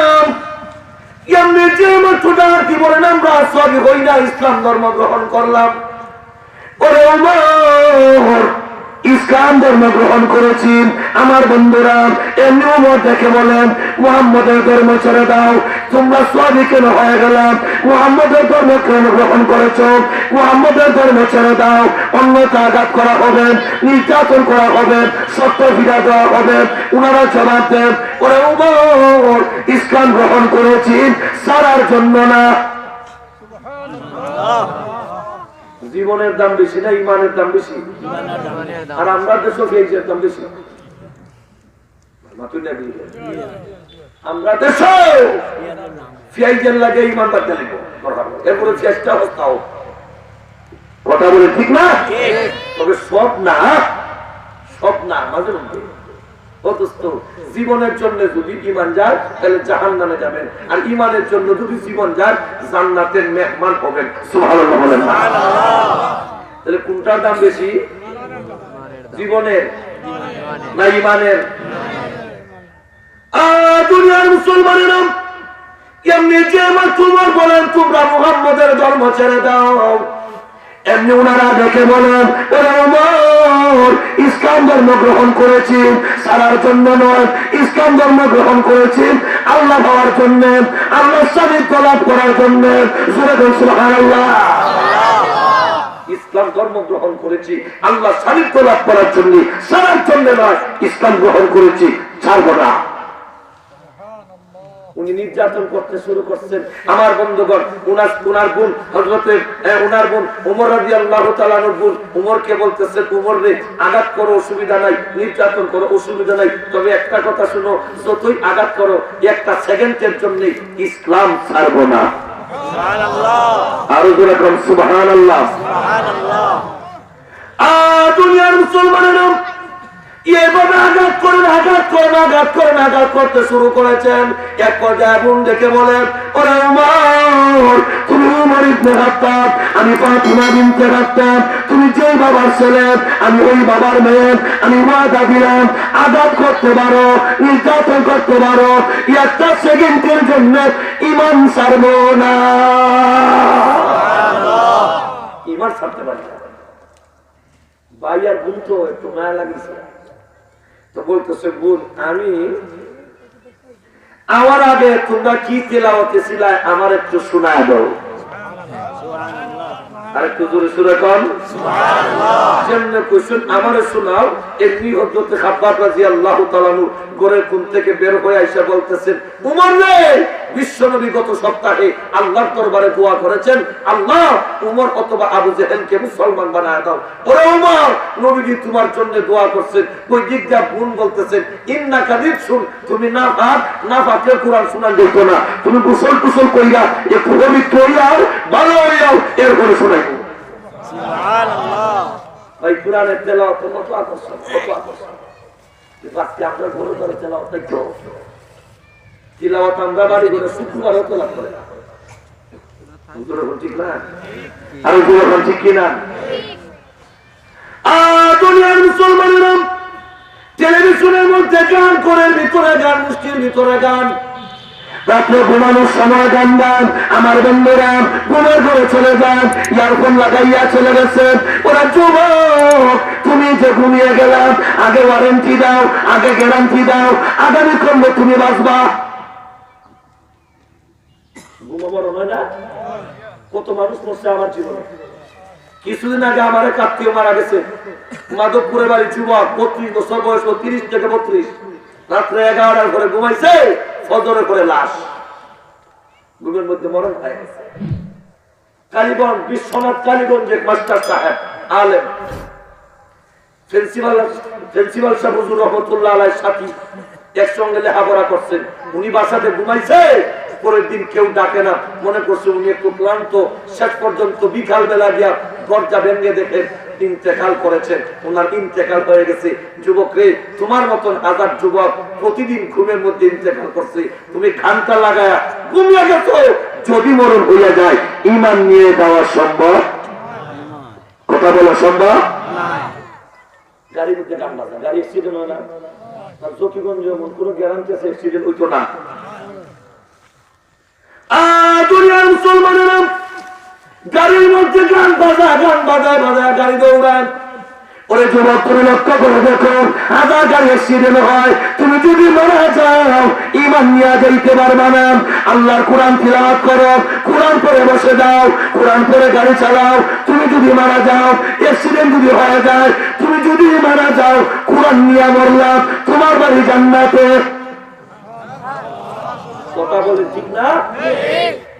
এমনি যে আমার ছোট আর কি বলেন, "আমরা সবই হই না, ইসলাম ধর্ম গ্রহণ করলাম।" ওরে উমর, ইসলাম ধর্ম গ্রহণ করেছি। আমার বন্ধুরা, এমনি উমর দেখে বলেন, "মুহাম্মদের ধর্ম ছেড়ে দাও, তোমরা সবই কেন হয়ে গেলাম? মুহাম্মদের ধর্ম কেন গ্রহণ করেছো? মুহাম্মদের ধর্ম ছেড়ে দাও, অন্যতা আঘাত করা হবে, নির্যাতন করা হবে, সত্য ফিরা দেওয়া হবে।" ওনারা জবাব দেন, "ওরে উমর, ইসলাম গ্রহণ করেছি ছাড়ার জন্য না।" জীবনের দাম বেশি না ইমানের দাম বেশি? আর আমরা দেশো পেঁয়াজের দাম বেশি। মাতুই না বিয়ে। আমরা দেশো পেঁয়াজের লাগে ইমান বাদ দিলে এরপরে চেষ্টা হস্তাও। কথা বলে ঠিক না? তবে সব না, সব না, মাঝে মধ্যে। অথচ জীবনের জন্য যদি ইমান যায়, তাহলে জাহান্নামে যাবেন, আর ইমানের জন্য যদি জীবন যায়, জান্নাতের মেহমান হবেন। সুবহানাল্লাহ বলেন। তাহলে কোনটার দাম বেশি, জীবনের না ইমানের? আর দুনিয়ার মুসলমানেরা, এমনি যে আমার তোমার বলেন, "তোমরা মুহাম্মদের ধর্ম ছেড়ে দাও।" এমনি ওনারা দেখে বলেন, "ওরে ওমর, ইসলাম ধর্ম গ্রহণ করেছি ছাড়ার জন্য নয়, ইসলাম ধর্ম গ্রহণ করেছি আল্লাহ পাওয়ার জন্য, আল্লাহর সান্নিধ্য লাভ করার জন্য।" জোরে বল, "সুবহানাল্লাহ।" ইসলাম ধর্ম গ্রহণ করেছি আল্লাহর সান্নিধ্য লাভ করার জন্য, ছাড়ার জন্য নয়। ইসলাম গ্রহণ করেছি, ছাড়বো না। উনি নির্যাতন করতে শুরু করছেন। আমার বন্ধুগণ, উনার, উনার বোন হযরতে, এ, উনার বোন উমর রাদিয়াল্লাহু তাআলা আনহুর বোন উমরকে বলতেছেন, "উমর রে, আঘাত করো, অসুবিধা নাই, নির্যাতন করো, অসুবিধা নাই, তবে একটা কথা শুনো, যতই আঘাত করো, একটা সেকেন্ডের জন্য ইসলাম ছাড়বো না।" আরো জোরে কন, "সুবহানাল্লাহ।" আর দুনিয়ার মুসলমানেরা এইভাবে আঘাত করেন, আঘাত করেন, আঘাত করেন, আঘাত করতে শুরু করেছেন। এক পর্যায়ে বোন ডেকে বলেন, "ওরে উমর, তুমি উমর ইবনে খাত্তাব, আমি ফাতিমা বিনতে খাত্তাব, তুমি যেই বাবার ছেলে, আমি ওই বাবার মেয়ে, আমি ওয়াদা দিলাম, আঘাত করতে পারো, নির্যাতন করতে পারো, একটা সেকেন্ডের জন্য ইমান ছাড়বো না।" ইমান ছাড়তে পারি না। ভাই আর বোন তো একটু মায়া লাগিছে, তো বলতেছে, "বোন, আমি আমার আগে তোমরা কি তেলাওয়াতে ছিলায়, আমার একটু শোনায় দাও।" আর একটু জোরে সুরে কন। যেমনে কইছেন, "আমারে শোনাও", এমনি হযরতে খাব্বাব রাদিয়াল্লাহু তাআলা আনহু ঘরের কোণ থেকে বের হয়ে আইসা বলতেছেন, উমর রে, বিশ্বনবী গত সপ্তাহে আল্লাহর দরবারে দোয়া করেছেন, "আল্লাহ, উমর অথবা আবু জেহেলকে মুসলমান বানায় দাও।" ওরে উমর, নবীজি তোমার জন্য দোয়া করছেন। ওই দিক দিয়ে বোন বলতেছেন, "ইন্নাকা রিজসুন, তুমি নাপাক, নাপাকরে কোরআন শোনা যেত না। তুমি গোসল টোসল কইরা একটু পবিত্র হইয়াও, ভালো হইয়াও, এরপরে শোনাইব।" ভাই, কোরআনের তেলাওয়াতের মতো আকর্ষণ, কত আকর্ষণ। কিন্তু আজকে আপনার ঘরে ঘরে তেলাওয়াত নাই তো। তিলাওয়াত আমরা বাড়ি ঘরে শুক্রবারও তেলাওয়াত করে। হুজুর, এখন ঠিক না? আর হুজুর, এখন ঠিক কি না? আ, দুনিয়ার মুসলমানেরা টেলিভিশনের মধ্যে গান, ঘরের ভিতরে গান, মুষ্টির ভিতরে গান। রাত্রে ঘুমানোর সময় গান গান, আমার বন্ধুরা ঘুমের ঘরে চলে যান, ইয়ারফোন লাগাইয়া চলে গেছে। ওরা যুবক, তুমি যে ঘুমিয়ে গেলাম, আগে ওয়ারেন্টি দাও, আগে গ্যারান্টি দাও, আগামী কর্মে তুমি বাঁচবা। ঘুমাবার নয় না? কত মানুষ মরছে আমার জীবনে। কিছুদিন আগে আমার এক আত্মীয় মারা গেছে, মাধবপুরে বাড়ি, যুবক, বত্রিশ বছর বয়স, ও তিরিশ থেকে বত্রিশ। রাত্রে এগারোটার পরে ঘুমাইছে, ফজরের পরে লাশ, ঘুমের মধ্যে মরণ হয়ে গেছে। কালীগঞ্জ, বিশ্বনাথ কালীগঞ্জ এক মাস্টার সাহেব, আলেম, প্রিন্সিপাল, প্রিন্সিপাল সাহেব হুজুর রহমতুল্লাহ আলাইহির সাথী একসঙ্গে লেখাপড়া করছেন। উনি বাসাতে ঘুমাইছে, পরের দিন কেউ ডাকে না, মনে করছে উনি একটু ক্লান্ত। শেষ পর্যন্ত বিকাল বেলা গিয়া দরজা ভেঙে দেখে ইন্তেকাল করেছেন। ওনার ইন্তেকাল হয়ে গেছে। যুবক রে, তোমার মতন হাজার যুবক প্রতিদিন ঘুমের মধ্যে ইন্তেকাল করছে, তুমি ঘন্টা লাগায়া ঘুমিয়ে গেছো। যদি মরণ হইয়া যায়, ইমান নিয়ে যাওয়া সম্ভব? কথা বলা সম্ভব? গাড়ির মধ্যে গান বাজা, গাড়ি অ্যাক্সিডেন্ট হয় না? আর জকিগঞ্জে এমন কোনো গ্যারান্টি আছে অ্যাক্সিডেন্ট হইতো না? আ, দুনিয়ার মুসলমানেরা গাড়ির মধ্যে গান বাজা, গান বাজায় বাজায় গাড়ি দৌড়ায়। ওরে যুবক, তুমি লক্ষ্য করে দেখো, হাজার গাড়ি অ্যাক্সিডেন্ট হয়, তুমি যদি মারা যাও, ইমান নিয়ে যাইতে পারবা না। আল্লাহর কোরআন তিলাওয়াত করো, কোরআন পড়ে বসে যাও, কোরআন পড়ে গাড়ি চালাও। তুমি যদি মারা যাও, অ্যাক্সিডেন্ট যদি হয়ে যায়, তুমি যদি মারা যাও, কোরআন নিয়ে মরলাম, তোমার বাড়ি জান্নাতে। কথা বলে ঠিক না?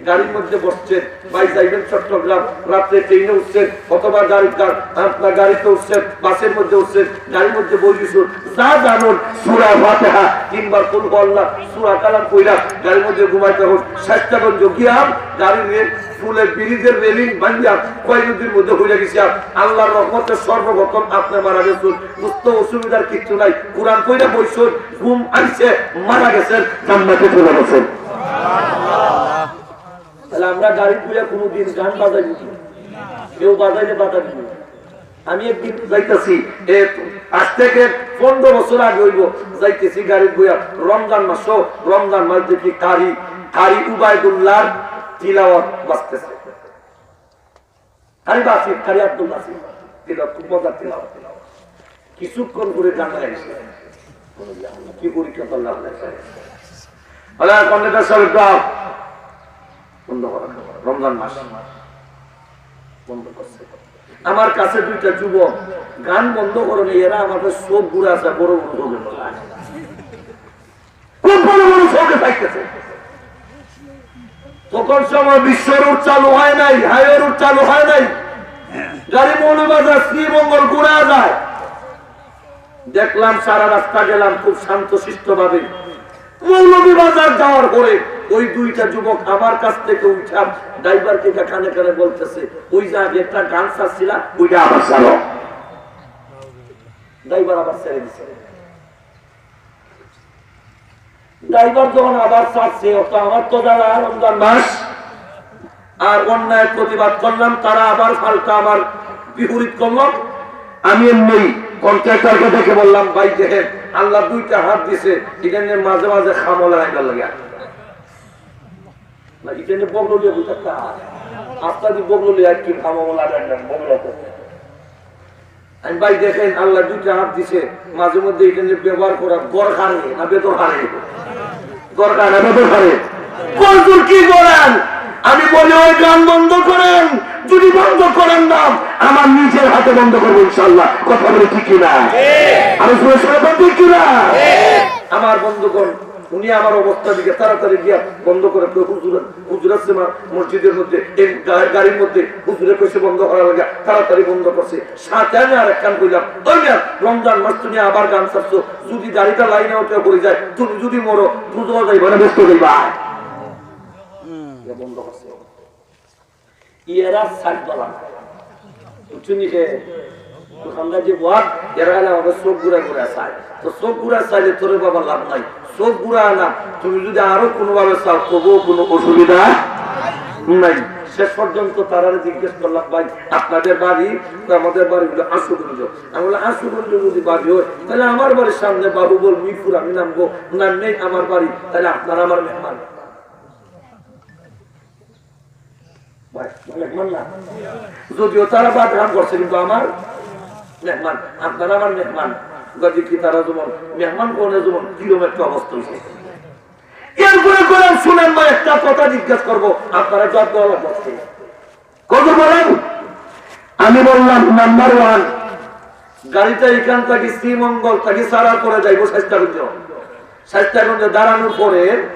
গাড়ির মধ্যে বসছেন, ভাই যাইবেন চট্টগ্রাম, রাত্রে ট্রেনে উঠছেন, অথবা গাড়ি, গা-, আপনার গাড়িতে উঠছেন, বাসের মধ্যে উঠছেন, গাড়ির মধ্যে বই দিছুন, যা জানুন, সূরা ফাতিহা, তিনবার কুল হু আল্লাহ, সূরা কালাম কইরা গাড়ির মধ্যে ঘুমাইতে হোক, স্বাস্থ্যগঞ্জ গিয়াম, গাড়ির রে-, ফুলের ব্রিজের রেলিং ভাঙিয়া কয়েকদিন মধ্যে হইয়া গেছে। আর আল্লাহর রহমতে সর্বপ্রথম আপনি মারা গেছুন, বুঝতে অসুবিধার কিচ্ছু নাই। কোরআন কইরা বইছুন, ঘুম আইছে, মারা গেছেন, জান্নাতে চলে গেছেন। তাহলে আমরা গাড়ি তুলে কোনোদিন গান বাজাই বুঝি, কেউ বাজাইলে বাধা দিব। আমি একদিন যাইতেছি, এ, আজ থেকে পনেরো বছর আগে হইব, যাইতেছি গাড়ি বইয়া, রমজান মাস, রমজান মাস দেখি কারি, কারি উবায়দুল্লাহর তিলাওয়াত বাজতেছে। কারি বাসির, কারি আব্দুল বাসির তিলাওয়াত, খুব মজার তিলাওয়াত। কিছুক্ষণ করে গান গাইছে। কি পরীক্ষা করলাম? বলে, "আর কন্ট্রাক্টর সাহেব, গাও।" বন্ধ করা, রমজান মাস। বন্ধ করছে। আমার কাছে দুইটা যুবক গান বন্ধ করেনি, এরা আমাদের চোখ ঘুরে আছে, বড় বড় চোখে বলে। খুব বড় বড় চোখে থাকতেছে। তখন সময় বিশ্ব রোড চালু হয় নাই, হাইওয়ে রোড চালু হয় নাই। গাড়ি মৌলভীবাজার, শ্রীমঙ্গল ঘুরে যায়। দেখলাম সারা রাস্তা গেলাম খুব শান্তশিষ্ট ভাবে। মৌলভীবাজার যাওয়ার পরে ওই দুইটা যুবক আমার কাছ থেকে উঠা ড্রাইভারকে কানে কানে বলতেছে, "ওই যে আগে একটা গান ছাড়ছিলা, ওইটা আবার ছাড়ো।" ড্রাইভার আবার ছেড়ে দিছে। ড্রাইভার যখন আবার ছাড়ছে, অত আমার তো জানা রমজান মাস, আর অন্যায় প্রতিবাদ করলাম, তারা আবার পাল্টা আমার বিপরীত করলো। আমি এমনি কন্ট্রাক্টরকে ডেকে বললাম, "ভাই, দেখেন, আল্লাহ দুইটা হাত দিছে, এটা নিয়ে মাঝে মাঝে খামলা রাখবার লাগে।" না, এটা নিয়ে বগল লিয়ে বসে থাকতে হয়। আস্তা দিয়ে বগল লিয়ে আর কি খামলা রাখবেন, বগল রাখতে। আমি, "ভাই, দেখেন, আল্লাহ দুইটা হাত দিছে, মাঝে মধ্যে এটা নিয়ে ব্যবহার করা দরকারে না বেদরকারে?" দরকার না বেদরকারে? বলতুর কি করেন? আমি বলি, "ওই গান বন্ধ করেন, যদি বন্ধ করেন না, আমার নিজের হাতে বন্ধ করবো ইনশাআল্লাহ।" কথা বলে ঠিক কিনা? আরো জোরে সরে বল, ঠিক কিনা? আমার বন্ধুগণ, উনি আমার অবস্থা দেখে তাড়াতাড়ি গিয়া বন্ধ করে, কই, "হুজুর, হুজুর আছে মা-, মসজিদের মধ্যে, এই গা-, গাড়ির মধ্যে।" হুজুরে কইছে বন্ধ করার লাগি, তাড়াতাড়ি বন্ধ করছে। সাথে আমি আরেকখান কইলাম, "ওই মিয়া, রমজান মাস তুমি আবার গান ছাড়ছো, যদি গাড়িটা লাইনে উঠে পড়ে যায়, তুমি যদি মরো, বুঝা যাইবা না, ব্যস্ত যাইবা।" এটা বন্ধ করছে। এরা সাইড বালা। বুঝছনি কে? দোকানদার যে বল, এরা হলে আমাদের চোখ ঘুরা ঘুরা চায়। তো চোখ ঘুরা চাইলে তোরে বাবা লাভ নাই। চোখ ঘুরা না, তুমি যদি আরো কোনোভাবে চাও, তবুও কোনো অসুবিধা নাই। শেষ পর্যন্ত তারারে জিজ্ঞেস করলাম, "ভাই, আপনাদের বাড়ি?" তো আমাদের বাড়ি হলো আশুগঞ্জ। আমি বললাম, "আশুগঞ্জ যদি বাড়ি হয়, তাহলে আমার বাড়ির সামনে বাহুবল, মিরপুর, আমি নামবো, নাম নেই আমার বাড়ি, তাহলে আপনারা আমার মেহমান।" ভাই, মেহমান না। যদিও তারা বাদ রান করছে, কিন্তু আমার মেহমান, আপনারা আমার মেহমান। গদি কি তারা যেমন মেহমান কোনে যেমন কিরম একটা অবস্থা হয়েছে। এরপরে করে শুনেন ভাই, একটা কথা জিজ্ঞেস করবো, আপনারা জবাব দেওয়া লাগবে। কত বলেন? আমি বললাম, নাম্বার ওয়ান, গাড়িটা এখান থেকে শ্রীমঙ্গল থেকে সারা করে যাইবো স্বাস্থ্যগঞ্জ। স্বাস্থ্যগঞ্জে দাঁড়ানোর পরে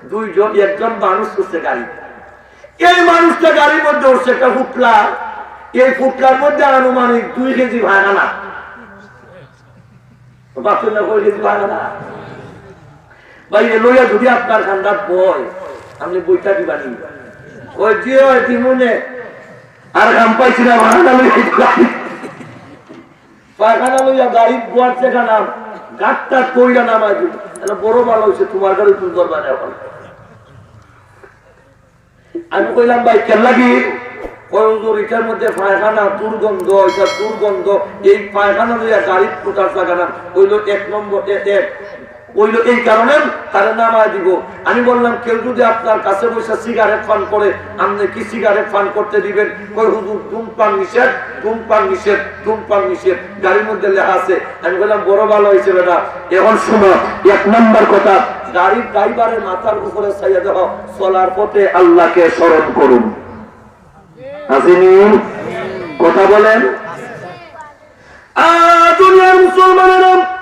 দুইজন, একজন মানুষ উঠছে গাড়ি। এই মানুষটা গাড়ির মধ্যে উঠছে একটা ফুটলা, এই ফুটলার মধ্যে আনুমানিক দুই কেজি পায়খানা। বাথরুমে কয় কেজি পায়খানা? ভাই, এ লইয়া যদি আপনার কান্দাত বয়, আপনি বইটা দিবানি? কয়, "জি হয়, দিমুনে।" আর কাম পাইছি না, পায়খানা লইয়া দিবা। পায়খানা লইয়া গাড়িত বওয়ার জাগা না, গাটটা কইরা নামাই দিল। তাহলে বড় ভালা হইছে, তোমার গাড়ি তুমি করবা না এখন। আমি কইলাম, "ভাই, কেন লাগি?" কয়, "হুজুর, এটার মধ্যে পায়খানা, দুর্গন্ধ, এটা দুর্গন্ধ, এই পায়খানা লইয়া গাড়িত উঠার জাগা না।" অইলো এক নম্বর, এ-, এক। অইলো এই কারণে তারে নামায় দিব। আমি বললাম, "কেউ যদি আপনার কাছে বসে সিগারেট পান করে, আপনি কি সিগারেট পান করতে দিবেন?" কয়, "হুজুর, ধূমপান নিষেধ, ধূমপান নিষেধ, ধূমপান নিষেধ।" গাড়ির মধ্যে লেখা আছে। আমি বললাম, "বড় ভালা হইছে বেটা।" এখন শুনো, এক নম্বর কথা, গাড়ির ড্রাইভারের মাথার উপরে চাইয়া দেখো, চলার পথে আল্লাহকে স্মরণ করুন। আসেনি? কথা বলেন। আ, দুনিয়ার মুসলমানেরা,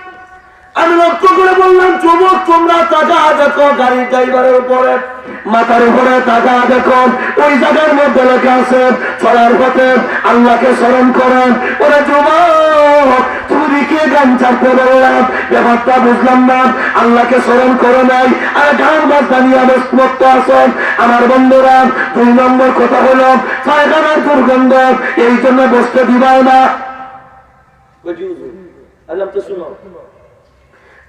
আমি লক্ষ্য করে বললাম, "যুবক, তোমরা তাকায় দেখো গাড়ির ড্রাইভারের উপরে, মাথার উপরে তাকায় দেখো, ওই জায়গার মধ্যে লেখা আছে, চলার পথে আল্লাহকে স্মরণ করেন।" ওরে যুবক, তুমি কি গান ছাড়তে বললাম, ব্যাপারটা বুঝলাম না। আল্লাহকে স্মরণ করো নাই, আর গান বাজনা নিয়ে মস্ত আছো। আমার বন্ধুরা, দুই নম্বর কথা হলো, পায়খানার দুর্গন্ধ, এই জন্য বসতে দিবায় না। বুঝি, বুঝি। আল্লাহ তো শুনো,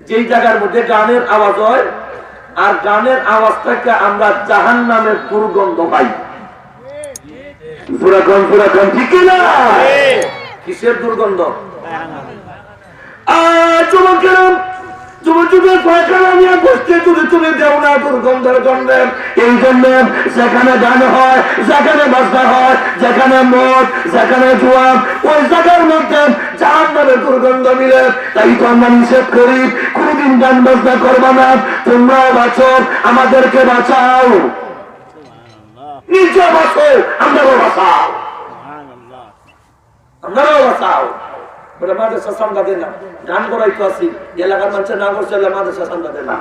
যেই জায়গার মধ্যে গানের আওয়াজ হয়, আর গানের আওয়াজ থেকে আমরা জাহান্নামের দুর্গন্ধ পাই। জোরে কন, জোরে কন, ঠিক কি না? কিসের দুর্গন্ধ? আর যুবকেরা, যুবক যুবক পায়খানা নিয়ে বসতে যদি তুমি দেও না দুর্গন্ধের জন্য, এই জন্য যেখানে গান হয়, যেখানে বাজনা হয়, যেখানে মদ, যেখানে জুয়া, ওই জায়গার মধ্যে জাহান্নামের দুর্গন্ধ মিলে। তাই তো আমরা নিষেধ করি, কোনোদিন গান বাজনা করবা না। তোমরাও বাঁচো, আমাদেরকে বাঁচাও, নিজে বাঁচো, আমরাও বাঁচাও। আমরাও বাঁচাও। বলে, "মাদ্রাসা চান্দা দেন না।" গান করাই তো আছি, এলাকার মানুষের নাম করছে, বলে, "মাদ্রাসা চান্দা দেন না।"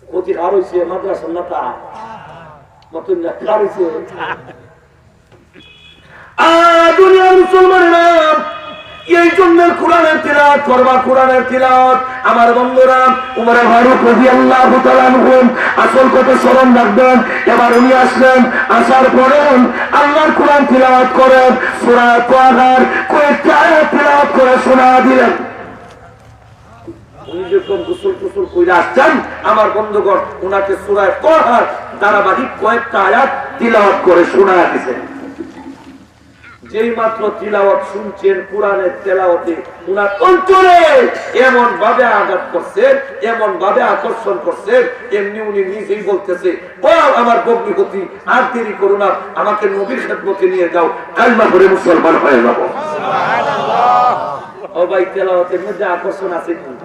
ক্ষতি কার হইছে? মাদ্রাসার না তা? মতন না কার হইছে? আ, দুনিয়ার মুসলমানেরা, এই জন্য কোরআনের তিলাওয়াত করবা, কোরআনের তিলাওয়াত। আমার বন্ধুরা, উমর ফারুক রাদিয়াল্লাহু তাআলা আনহু আসল কথা স্মরণ রাখবেন। এবার উনি আসলেন, আসার পরে আল্লাহর কোরআন তিলাওয়াত করেন, সূরা তাহার কয়েকটা আয়াত তিলাওয়াত করে শোনা দিলেন। উনি যখন গোসল টোসল করে আসছেন, আমার বন্ধুগণ, উনাকে সূরা তাহার ধারাবাহিক কয়েকটা আয়াত তিলাওয়াত করে শোনা দিয়েছেন। যেই মাত্র তিলাওয়াত শুনছেন, কোরআনের তেলাওয়াতে উনার অন্তরে এমন ভাবে আঘাত করছেন, এমন ভাবে আকর্ষণ করছেন, এমনি উনি নিজেই বলতেছে, "ও আমার ভগ্নিপতি, আর দেরি করো না, আমাকে নবীর খেদমতে নিয়ে যাও, কালিমা পড়ে মুসলমান হয়ে যাব।" ও ভাই, তেলাওয়াতের মধ্যে আকর্ষণ আছে কি?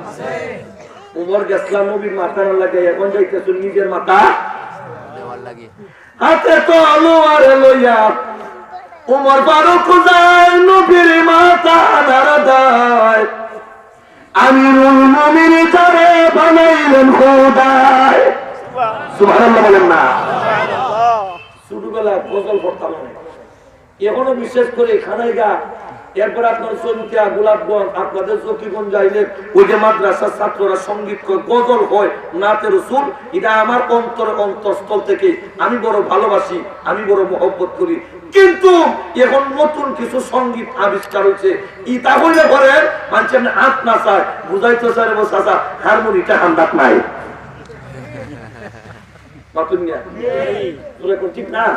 উমর গেছলা নবীর মাথার লাগি, এখন যাইতেছে নিজের মাথা। হাতে তলোয়ার লইয়া উমর ফারুক যায় নবীর মাথা নাড়া দেয়। আমিরুল মুমিনিন তারে বানাইলেন খোদায়। সুবহানাল্লাহ বলেন না। ছোটবেলায় গজল পড়তাম অনেক। এখনো বিশেষ করে খানাইগা, এরপর আপনার চৈতিয়া, গোলাপগঞ্জ, আপনাদের জকিগঞ্জ যাইলে ওই যে মাদ্রাসার ছাত্ররা সঙ্গীত করে, গজল হয়, নাতে রসুল, এটা আমার অন্তর, অন্তরস্থল থেকে আমি বড় ভালোবাসি, আমি বড় মহব্বত করি। কিন্তু এখন নতুন কিছু সঙ্গীত আবিষ্কার হয়েছে, ইটা হইলে পরে মানুষ এমনি আত না চায়, বুঝাইতে চায় রে, বস, আচ্ছা, হারমোনিটা হান্দাত নাই। মাতুন মিয়া, তোরা কোন ঠিক না?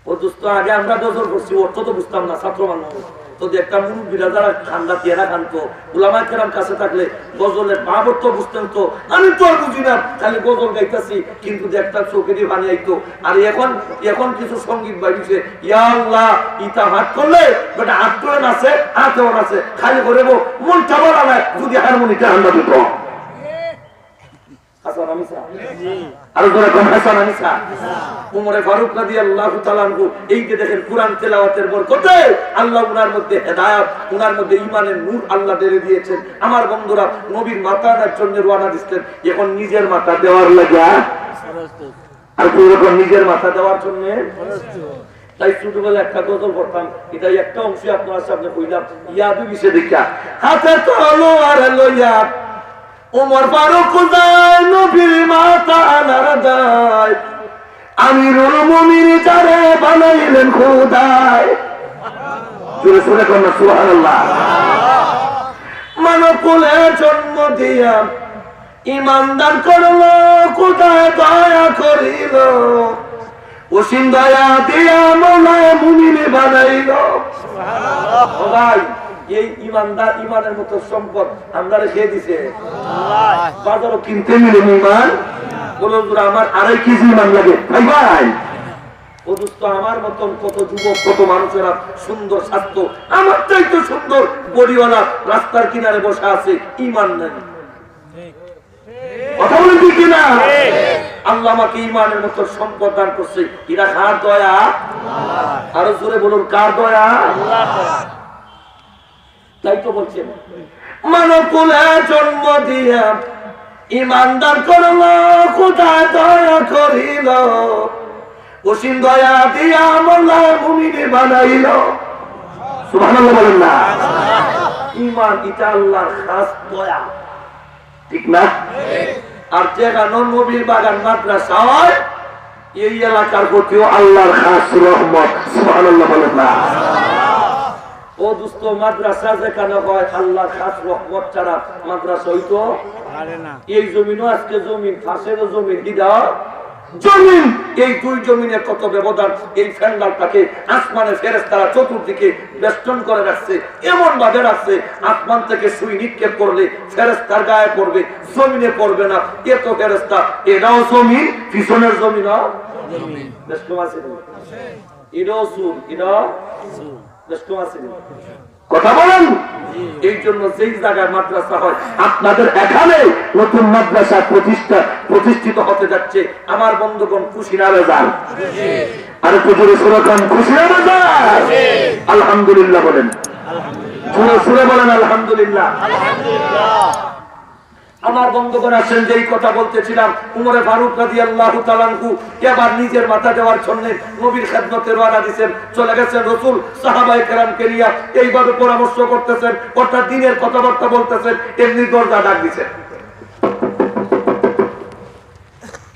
ও দোস্ত, আগে আমরা গজল পড়ছি, অর্থ তো বুঝতাম না, ছাত্র মানুষ। তো দেখতাম মুরব্বীরা যারা খান্দা দিয়ে না খানতো, উলামায়ে কেরাম কাছে থাকলে গজলের ভাব অর্থ বুঝতেন তো। আমি তো আর বুঝি না, খালি গজল গাইতাছি, কিন্তু দেখতাম চোখে দিয়ে পানি আইতো। আর এখন, এখন কিছু সঙ্গীত বাইরেছে, ইয়া আল্লাহ, ইটা হাত করলে বেটা আটকেও নাচে, হাতেও নাচে, খালি করে বো, মনটা বলা নাই, যদি হারমোনিটা আমরা দিত। হাসান আমিসা। আরো জোরে কোন হাসান আমিসা। উমরে ফারুক রাদিয়াল্লাহু তাআলা আনহু এই যে দেখেন কোরআন তেলাওয়াতের বরকতে আল্লাহ উনার মধ্যে হেদায়েত, উনার মধ্যে ইমানের নূর আল্লাহ ঢেলে দিয়েছেন। আমার বন্ধুরা, নবীর মাথা আনার জন্য রওনা দিচ্ছেন, এখন নিজের মাথা দেওয়ার লাগা। আর তুই এখন নিজের মাথা দেওয়ার জন্য। তাই ছোটবেলায় একটা গজল পড়তাম, এটা একটা অংশ আপনার সামনে কইলাম, ইয়াদ অইছে দেখা। হাতে তলোয়ার লইয়া ওমর ফারুক যায় নবীর মাথা আনার দায়। আমিরুল মুমিনিন তারে বানাইলেন খোদায়। জোরে সুরে কন্যা সুবহানাল্লাহ। মানব কুলে জন্ম দিয়া ইমান দান করলো, খোদায় দয়া করিল। অসীম দয়া দিয়া মওলায় মুমিন বানাইল। ও ভাই, এই ইমানদার, ইমানের মতো সম্পদ আমরারে কে দিছে? বাজারও কিনতে মিলে ইমান। বলো, "হুজুর, আমার আড়াই কেজি ইমান লাগে।" ভাই, ভাই, ও দোস্ত, আমার মতন কত যুবক, কত মানুষেরা সুন্দর স্বাস্থ্য, আমার চাইতে সুন্দর বডিওয়ালা রাস্তার কিনারে বসে আছে, ইমান নাই। কথা বলেন ঠিক কিনা? আল্লাহ আমাকে ইমানের মতো সম্পদ দান করছে। এরা কার দয়া? আরো জোরে বলুন, কার দয়া? তাই তো বলছেন, মানব কুলে জন্ম দিয়া ইমান দান করলো, খোদায় দয়া করিল। অসীম দয়া দিয়া মওলায় মুমিন বানাইল। সুবহানাল্লাহ বলেন না। ইমান ইটা আল্লাহর খাস দয়া। ঠিক না? আর যেখানো নবীর বাগান মাদ্রাসা হয়, এই এলাকার প্রতিও আল্লাহর খাস রহমত। সুবহানাল্লাহ বলেন না। ও দোস্ত, মাদ্রাসা যেখানে হয়, আল্লাহর খাস রহমত ছাড়া মাদ্রাসা হইতো পারে না। এই জমিনও আজকে জমিন, পাশেরও জমিন, ইটা জমিন, এই দুই জমিনের কত ব্যবধান। এই প্যান্ডেলটাকে আসমানে ফেরেশতারা চতুর্দিকে বেষ্টন করে রাখছে, এমন ভাবে রাখছে, আসমান থেকে সুই নিক্ষেপ করলে ফেরেশতার গায়ে পড়বে, জমিনে পড়বে না। এত ফেরেশতা, এটাও জমিন, পিছনের জমিনও জমিন। বেশ কম আছে নি? এটাও চুল, এটাও চুল। বেশ কম আছে নি? কথা বলেন। এই জন্য যেই জায়গায় মাদ্রাসা হয়, আপনাদের এখানে নতুন মাদ্রাসা প্রতিষ্ঠা, প্রতিষ্ঠিত হতে যাচ্ছে। আমার বন্ধুগণ, খুশি না বেজার? আর একটু জোরে সুরে কন, খুশি না বেজার? আলহামদুলিল্লাহ বলেন। জোরে সুরে বলেন, আলহামদুলিল্লাহ। আমার বন্ধুগণ আছেন, যেই কথা বলতেছিলাম, উমরে ফারুক রাদিয়াল্লাহু তাআলা আনহু এবার নিজের মাথা দেওয়ার জন্য নবীর খেদমতে রওনা দিছেন, চলে গেছেন রসুল সাহাবায়ে কেরামকে নিয়ে। এইভাবে পরামর্শ করতেছেন, অর্থাৎ দিনের কথাবার্তা বলতেছেন, এমনি দরজা ডাক দিছেন,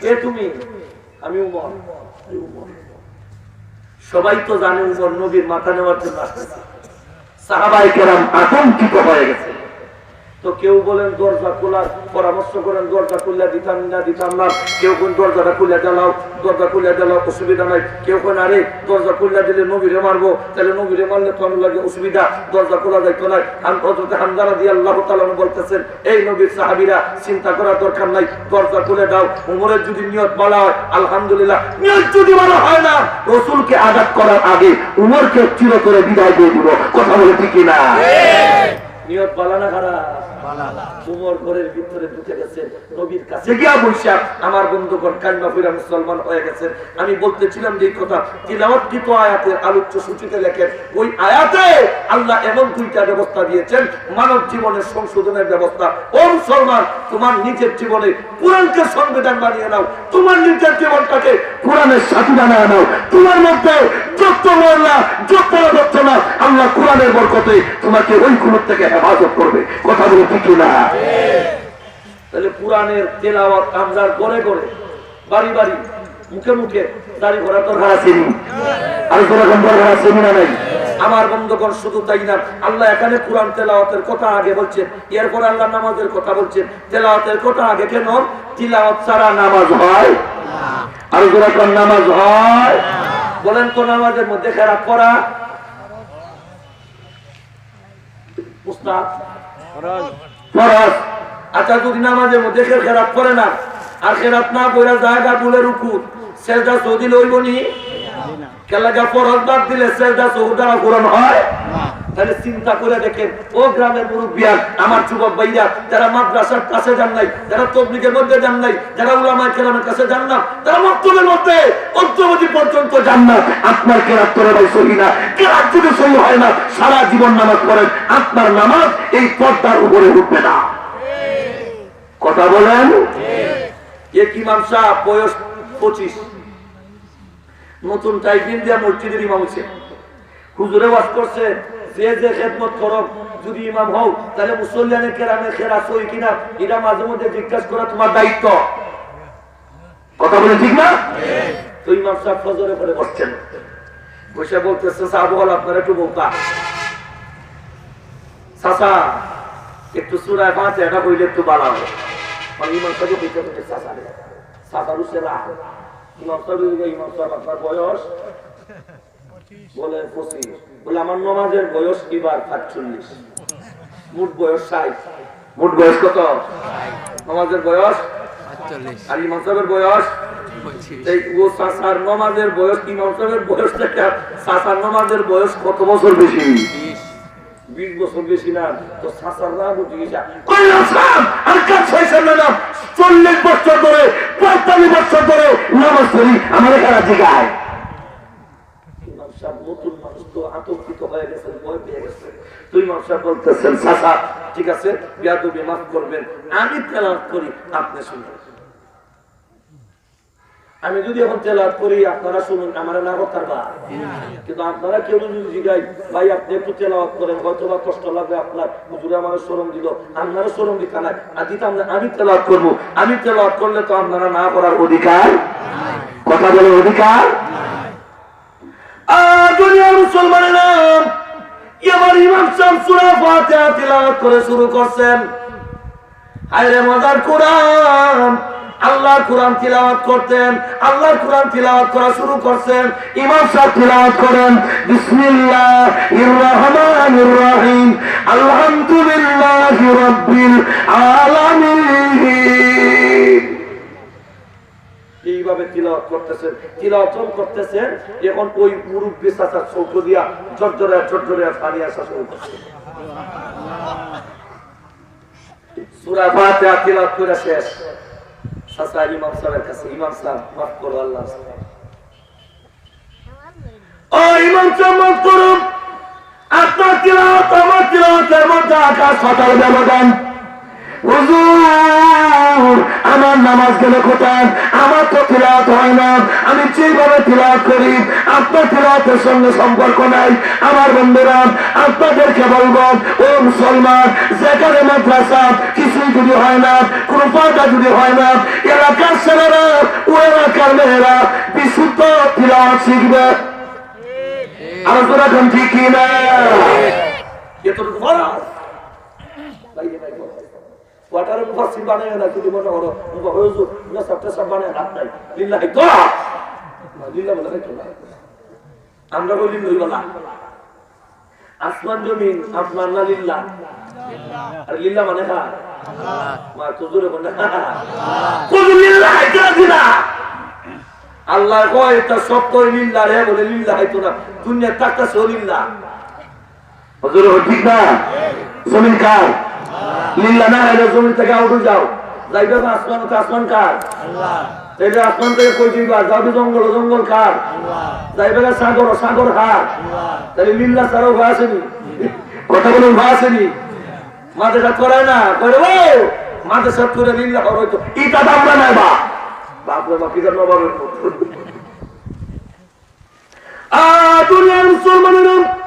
"কে তুমি?" "আমি উমর।" "আরে উমর।" সবাই তো জানে উমর নবীর মাথা নেওয়ার জন্য আসতেছে। সাহাবায়ে কেরাম আতঙ্কিত হয়ে গেছে। তো কেউ বলেন দরজা খোলার পরামর্শ করেন, দরজা খুলিয়া দিতাম না, দিতাম না। কেউ কইন দরজাটা খুলিয়া দিলাও, দরজা খুলিয়া দিলাও, অসুবিধা নাই। কেউ কইন, "আরে, দরজা খুলিয়া দিলে নবীরে মারবো, তাহলে নবীরে মারলে তো আমার লাগে অসুবিধা, দরজা খোলা যাইতো না।" আম-, হযরতে হামজা রাদিয়াল্লাহু তাআলা আনহু বলতেছেন, "এই নবীর সাহাবীরা, চিন্তা করার দরকার নাই, দরজা খুলে দাও।" উমরের যদি নিয়ত ভালো হয়, আলহামদুলিল্লাহ, নিয়ত যদি ভালো হয় না, রসুলকে আঘাত করার আগে উমরকে চির করে বিদায় দিয়ে দিব। কথা বলে ঠিক কি না? নিয়ত বালা না খারাপ? বালা। উমর ঘরের ভিতরে ঢুকে গেছেন, নবীর কাছে গিয়া বইসা, আমার বন্ধুগণ, কালিমা পড়িয়া মুসলমান হয়ে গেছেন। আমি বলতেছিলাম যে এই কথা, তিলাওয়াতকৃত আয়াতের আলোচ্য সূচিতে লেখেন, ওই আয়াতে আল্লাহ এমন দুইটা ব্যবস্থা দিয়েছেন, মানব জীবনের সংশোধনের ব্যবস্থা। ও মুসলমান, তোমার নিজের জীবনে কোরআনকে সংবিধান বানিয়ে নাও, তোমার নিজের জীবনটাকে কোরআনের সাথী বানায় নাও। তোমার মধ্যে যত ময়লা, যত আবর্জনা, আল্লাহ কোরআনের বরকতে তোমাকে ওই গুণার থেকে হেফাজত করবে। কথা বলে ঠিক কি না? তাহলে কোরআনের তেলাওয়াত আমরা ঘরে ঘরে, বাড়ি বাড়ি, মুখে মুখে জারি করার দরকার আছে নি? আর কোরআন দরকার আছে নি না নাই? আমার বন্ধুগণ, শুধু তাই না, আল্লাহ এখানে কোরআন তেলাওয়াতের কথা আগে বলছেন, এরপর আল্লাহ নামাজের কথা বলছেন। তেলাওয়াতের কথা আগে কেন? তিলাওয়াত ছাড়া নামাজ হয়? আর কোরআন নামাজ হয়? বলেন তো, নামাজের মধ্যে কেরাত পড়া মুস্তাহাব? ফরজ। আচ্ছা, যদি নামাজের মধ্যে কেউ কেরাত পড়ে না, আর কেরাত না পড়া জায়গা ভুলে রুকু, সেজদা সৌদি লইব নি? কেলাগা ফরজ বাদ দিলে সেজদা সৌদি দ্বারা পূরণ হয়? তাহলে চিন্তা করে দেখেন, ও গ্রামের মুরব্বিয়ান, আমার যুবক ভাইরা, যারা মাদ্রাসার কাছে যান নাই, যারা তবলিগের মধ্যে যান নাই, যারা উলামায়ে কেরামের কাছে যান না, তারা মক্তবের মধ্যে অদ্যাবধি পর্যন্ত যান না, আপনার কেরাত করে ভাই সহি না। কেরাত যদি সহি হয় না, সারা জীবন নামাজ পড়েন, আপনার নামাজ এই পর্দার উপরে উঠবে না। কথা বলেন। এক ইমাম সাহেব, বয়স পঁচিশ, নতুন টাইপিং দিয়া মসজিদের ইমাম হইছে। হুজুরে ওয়াজ করছে, যে যে খেদমত করো, যদি ইমাম হও, তাহলে মুসল্লিয়ানে কেরামের কেরাত সহি কিনা, এটা মাঝে মধ্যে জিজ্ঞাসা করা তোমার দায়িত্ব। কথা বলে ঠিক না? তো ইমাম সাহেব ফজরে পরে বসছেন, বসে বলতেছে, "সাহেব, বল, আপনারা একটু বলতা, চাচা, একটু সূরা ফাতিহাটা হইলে একটু ভালো হয়।" মানে ইমাম সাহেব কইতে কইতে চাচা রে, চাচার উসে রাগ। ইমাম সাহেব, ইমাম সাহেব, আপনার বয়স? বলে, "পঁচিশ।" বলে, "আমার নমাজের বয়স এবার পাঁচচল্লিশ, মোট বয়স ষাট।" মোট বয়স কত? নমাজের বয়স পাঁচচল্লিশ। আর ইমাম সাহেবের বয়স পঁচিশ। এই ও চাচার নমাজের বয়স, ইমাম সাহেবের বয়স থেকে চাচার নমাজের বয়স কত বছর বেশি? বিশ। বিশ বছর বেশি না? তো চাচার রাগ উঠে গেছে। কই, "ইমাম সাহেব, আর কাজ হয়েছে না, না, চল্লিশ বছর ধরে, পঁয়তাল্লিশ বছর ধরে নামাজ পড়ি, আমার এখানে জিগায়।" ইমাম সাহেব নতুন মানুষ তো আতঙ্কিত হয়ে গেছেন, ভয় পেয়ে গেছেন। তো ইমাম সাহেব বলতেছেন, "চাচা, ঠিক আছে, বেয়াদবি মাফ করবেন, আমি তেলাওয়াত করি, আপনি শুনবেন।" আমি যদি এখন তেলাওয়াত করি, আপনারা শুনুন, আমারে না করতার বা? কিন্তু আপনারা কেউ যদি জিগাই, "ভাই, আপনি একটু তেলাওয়াত করেন, হয়তো বা কষ্ট লাগবে আপনার, হুজুরে আমারে শরম দিল", আপনারা শরম দিতা নাই, আর দিতাম না, আমি তেলাওয়াত করবো। আমি তেলাওয়াত করলে তো আপনারা না করার অধিকার, কথা বলে অধিকার। আর দুনিয়ার মুসলমানেরা, এবার ইমাম সাহেব সূরা ফাতিহা তিলাওয়াত করে শুরু করছেন। হায় রে মজার কোরআন, আল্লাহর কোরআন তিলাওয়াত করতেন, আল্লাহর কোরআন তিলাওয়াত করা শুরু করছেন। ইমাম সাহেব তিলাওয়াত করেন, "বিসমিল্লাহির রহমানির রহিম, আলহামদুলিল্লাহি রাব্বিল আলামিন।" এইভাবে তিলাওয়াত করতেছেন, তিলাওয়াত যখন করতেছেন, এখন ওই মুরব্বী চাচার চোখ দিয়া ঝরঝরে ঝরঝরে পানি আসা শুরু করছে। সূরা ফাতিহা তিলাওয়াত করে শেষ, চাচা ইমাম সাহেবের কাছে, "ইমাম সাহেব, মাফ করো, আল্লাহ।" ও ইমাম সাহেব, মাফ করুন, আপনার তিলাওয়াত আমার তিলাওয়াতের মধ্যে আকাশ পাতাল ব্যবধান। হুজুর, আমার নামাজ গেল কোথায়? আমার তো তিলাওয়াত হয় না। আমি যেভাবে তিলাওয়াত করি, আপনার তিলাওয়াতের সঙ্গে সম্পর্ক নাই। আমার বন্ধুরা, আপনাদেরকে বলবো, ও মুসলমান, যেখানে মাদ্রাসা কিছুই যদি হয় না, কোনো পর্দা যদি হয় না, এলাকার ছেলেরা, ও এলাকার মেয়েরা বিশুদ্ধ তিলাওয়াত শিখবে। আর তোরা এখন ঠিক কি না? এতটুকু ফরজ। বাইরে নাই ফরজ। কোয়ার্টারে মুফাসসির বানায় না, যদি মনে করো, মুফা-, হুজুর, মুফাসসির সব বানায় হাত নাই। লিল্লাহি তো। না, লিল্লাহ বলে নাই তো না। আমরা বলি লিল্লাহ। আসমান জমিন আপনার না লিল্লাহ? আর লিল্লাহ মানে কার? মা, তো জোরে বল না। কত লিল্লাহ এটা দিলা? আল্লাহ কয়, "এটা সব তো লিল্লাহ রে," বলে, "লিল্লাহ হয়তো না, দুনিয়া টাকা সহ লিল্লাহ।" হুজুর, ঠিক না? জমিন কার? লিল্লা না অইলে জমিন থাকি আউট অই যাও। যাইবা না আসমান, তো আসমান কার? তাইলে আসমান থাকি কই যাইবা? যাও তো জঙ্গল, জঙ্গল কার? যাইবা না সাগর, সাগর কার? তাইলে লিল্লা ছাড়া উপায় আছে নি? কথা বলে উপায় আছে নি? মাদ্রাসা করে না, করে ও মাদ্রাসা করে লিল্লা করে তো ইটা দাম না বা বাপ রে বাপ, ইটা নবাবের মতো। আ, দুনিয়ার মুসলমানেরা,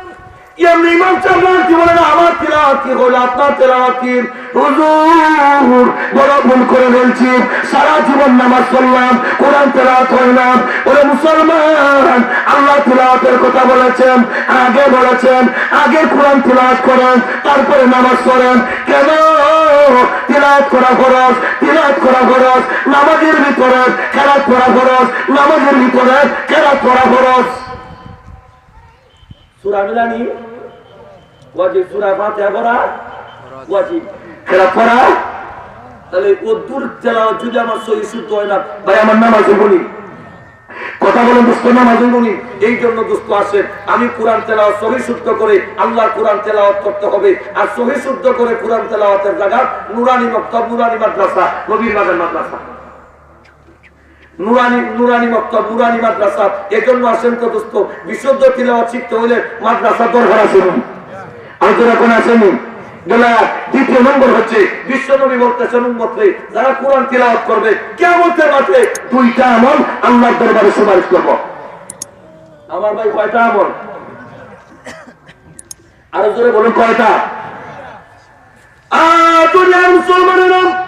এমনি ইমাম সাহেব রাজি বলেন, "আমার তেলাওয়াত কি হলো, আপনার তেলাওয়াত কি?" "হুজুর, বড় ভুল করে ফেলছি, সারা জীবন নামাজ পড়লাম, কোরআন তেলাওয়াত হয় না।" ওরে মুসলমান, আল্লাহ তেলাওয়াতের কথা বলেছেন, আগে বলেছেন, আগে কোরআন তেলাওয়াত করেন, তারপরে নামাজ পড়েন। কেন? তেলাওয়াত করা ফরজ, তেলাওয়াত করা ফরজ, নামাজের ভিতরে কেরাত পড়া ফরজ, নামাজের ভিতরে কেরাত পড়া ফরজ। সূরা মিলানি ওয়াজিব, সূরা ফাতিহা পড়া ওয়াজিব, কেরাত পড়া। তাইলে অদুর তেলাওয়াত যদি আমার সহি শুদ্ধ হয় না, ভাই, আমার নামাজ হইব নি? কথা বলেন দোস্ত, নামাজ হইব নি? এই জন্য দোস্ত আসেন, আমি কোরআন তেলাওয়াত সহি শুদ্ধ করে, আল্লাহর কোরআন তেলাওয়াত করতে হবে। আর সহি শুদ্ধ করে কোরআন তেলাওয়াতের জায়গা নুরানি মক্তব, নুরানি মাদ্রাসা, নবীর বাগান মাদ্রাসা। নুরানি, নুরানি মক্তব, নুরানি মাদ্রাসা। এজন্য আসেন তো দোস্ত, বিশুদ্ধ তিলাওয়াত শিখতে হইলে মাদ্রাসা দরকার আছে নি? আর যারা এখন আসেনি, গেলা দ্বিতীয় নম্বর হচ্ছে বিশ্বনবী বলতেছেন, "উম্মতরে, যারা কোরআন তিলাওয়াত করবে, কিয়ামতের মাঠে দুইটা আমল আল্লাহর দরবারে সুপারিশ করব।" আমার ভাই, কয়টা আমল? আরো জোরে বলুন, কয়টা? আ, দুনিয়ার মুসলমানেরা,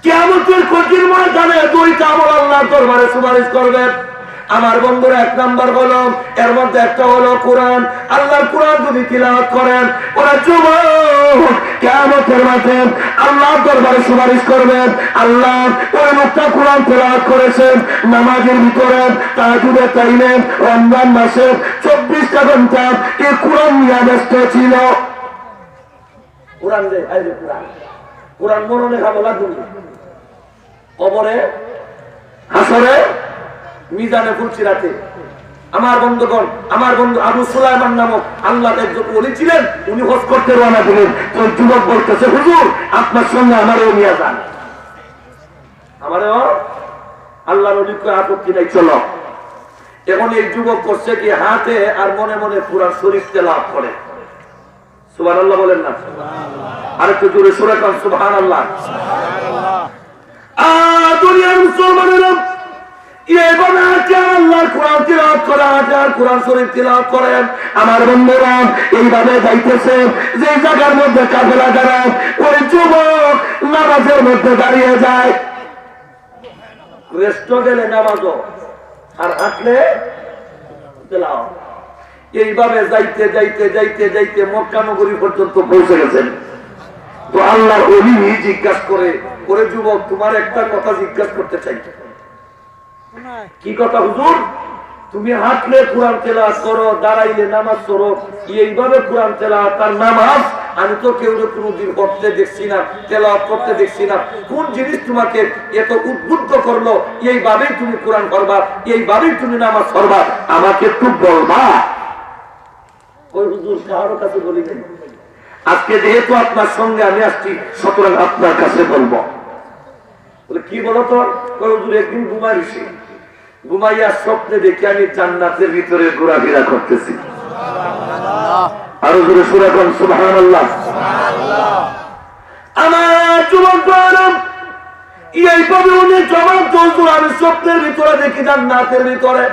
কিয়ামতের কঠিন ময়দানে দুইটা আমল আল্লাহর দরবারে সুপারিশ করবে। আমার বন্ধুরা, এক নাম্বার হলো, এর মধ্যে একটা হলো কোরআন। আল্লাহর কোরআন যদি তিলাওয়াত করেন, ওরা যুবক কিয়ামতের মাঠে আল্লাহর দরবারে সুপারিশ করবেন, "আল্লাহ, ওই লোকটা কোরআন তিলাওয়াত করেছেন নামাজের ভিতরে, তাহাজ্জুদের টাইমে, রমজান মাসে চব্বিশটা ঘন্টা এই কোরআন নিয়ে ব্যস্ত ছিল।" কোরআন রে, এই যে কোরআন, কোরআন মরণে খাবো লাগবে। কবরে, হাসরে, মিজানে, ফুলসিরাতে। আমার বন্ধুগণ, আমার বন্ধু আবু সুলাইমান নামক আল্লাহর একজন ওলি ছিলেন, উনি হজ করতে রওনা দিলেন। তো যুবক বলতেছে, "হুজুর, আপনার সঙ্গে আমারেও নিয়ে যান।" আমারেও আল্লাহর ওলি কয়, "আপত্তি নাই, চলো।" এখন এই যুবক করছে কি, হাতে আর মনে মনে কোরআন শরীফ তেলাওয়াত করে। সুবহানাল্লাহ বলেন না? আরেকটু জোরে সুরে কন, সুবহানাল্লাহ। আ, দুনিয়ার মুসলমানেরা, এইভাবে হাতে আল্লাহর কোরআন তিলাওয়াত করে, হাতে আর কোরআন শরীফ তিলাওয়াত করেন। আমার বন্ধুরা, এইভাবে যাইতেছে, যে জায়গার মধ্যে কাফেলা দাঁড়ায়, ওই যুবক নামাজের মধ্যে দাঁড়িয়ে যায়। রেস্টও গেলে নামাজও, আর হাঁটলে তেলাওয়াত। এইভাবে যাইতে, যাইতে, যাইতে, যাইতে মক্কা নগরী পর্যন্ত পৌঁছে গেছেন। তো আল্লাহর ওলি জিজ্ঞাসা করে, "ওরে যুবক, তোমার একটা কথা জিজ্ঞাসা করতে চাই।" "কি কথা হুজুর?" "তুমি হাঁটলে কোরআন তেলাওয়াত করো, দাঁড়াইলে নামাজ পড়ো, এইভাবে কোরআন তেলাওয়াত আর নামাজ, আমি তো কেউরে কোনোদিন পড়তে দেখছি না, তেলাওয়াত করতে দেখছি না। কোন জিনিস তোমাকে এত উদ্বুদ্ধ করলো, এইভাবেই তুমি কোরআন পড়বা, এইভাবেই তুমি নামাজ পড়বা, আমাকে একটু বলবা?" "ওই হুজুর, কারোর কাছে বলি নাই, আজকে যেহেতু আপনার সঙ্গে আমি আসছি, সুতরাং আপনার কাছে বলবো।" বলে, "কি বলো তো?" কয়, "হুজুর, একদিন ঘুমাইছি, ঘুমাইয়া স্বপ্নে দেখি আমি জান্নাতের ভিতরে ঘোরাফেরা করতেছি।" আরো জোরে সুরে কন, সুবহানাল্লাহ। আমার যুবক ভাইরা, এইভাবে উনি জবাব দেন, "হুজুর, আমি স্বপ্নের ভিতরে দেখি জান্নাতের ভিতরে।"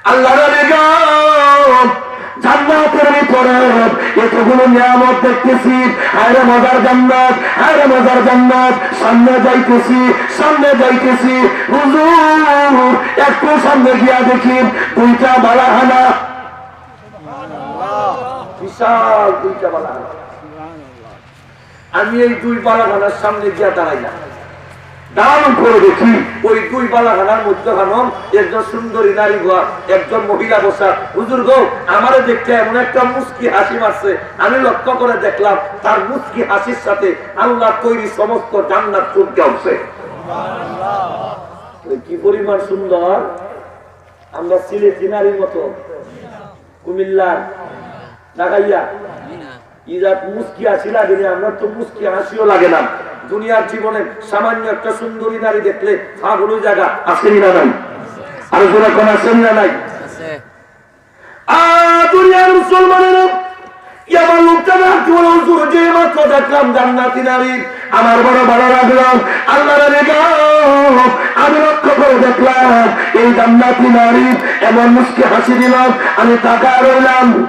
আল্লাহর নবী গো, জান্নাতের ভিতরে এতগুলো নিয়ামত দেখতেছি, হায় রে মজার জান্নাত, হায় রে মজার জান্নাত, সামনে যাইতেছি, সামনে যাইতেছি, হুজুর, একটু সামনে গিয়া দেখি দুইটা বালাখানা, বিশাল দুইটা বালাখানা। আমি এই দুই বালাখানার সামনে গিয়া দাঁড়াইলাম। দাঁড়ানোর পরে দেখি ওই দুই বালাখানার মধ্যখানো একজন সুন্দরী নারী বসা, একজন মহিলা বসা। হুজুর গো, আমারে দেখে এমন একটা মুচকি হাসি মারছে, আমি লক্ষ্য করে দেখলাম তার মুচকি হাসির সাথে আল্লাহর তৈরি সমস্ত জান্নাত চমকে উঠছে। কি পরিমাণ সুন্দর! আমরা সিলেটি নারীর মতো, কুমিল্লার, ঢাকাইয়া, ইজাত মুচকি হাসি লাগে না, আমরা তো মুচকি হাসিও লাগে না। দুনিয়ার জীবনে সামান্য একটা সুন্দরী নারী দেখলে পাগল অই যাইগা, আছে নি না নাই? আর জোরে কন, আছে নি না নাই? আছে। আ, দুনিয়ার মুসলমানেরা, ইয়ামান লোকটা ডাক দিয়া বলে, "হুজুর, যে মাত্র দেখলাম জান্নাতি নারী, আমার বড় ভালো লাগলো। আল্লাহর নবী গো, আমি লক্ষ্য করে দেখলাম, এই জান্নাতি নারী এমন মুচকি হাসি দিল, আমি তাকায় রইলাম।"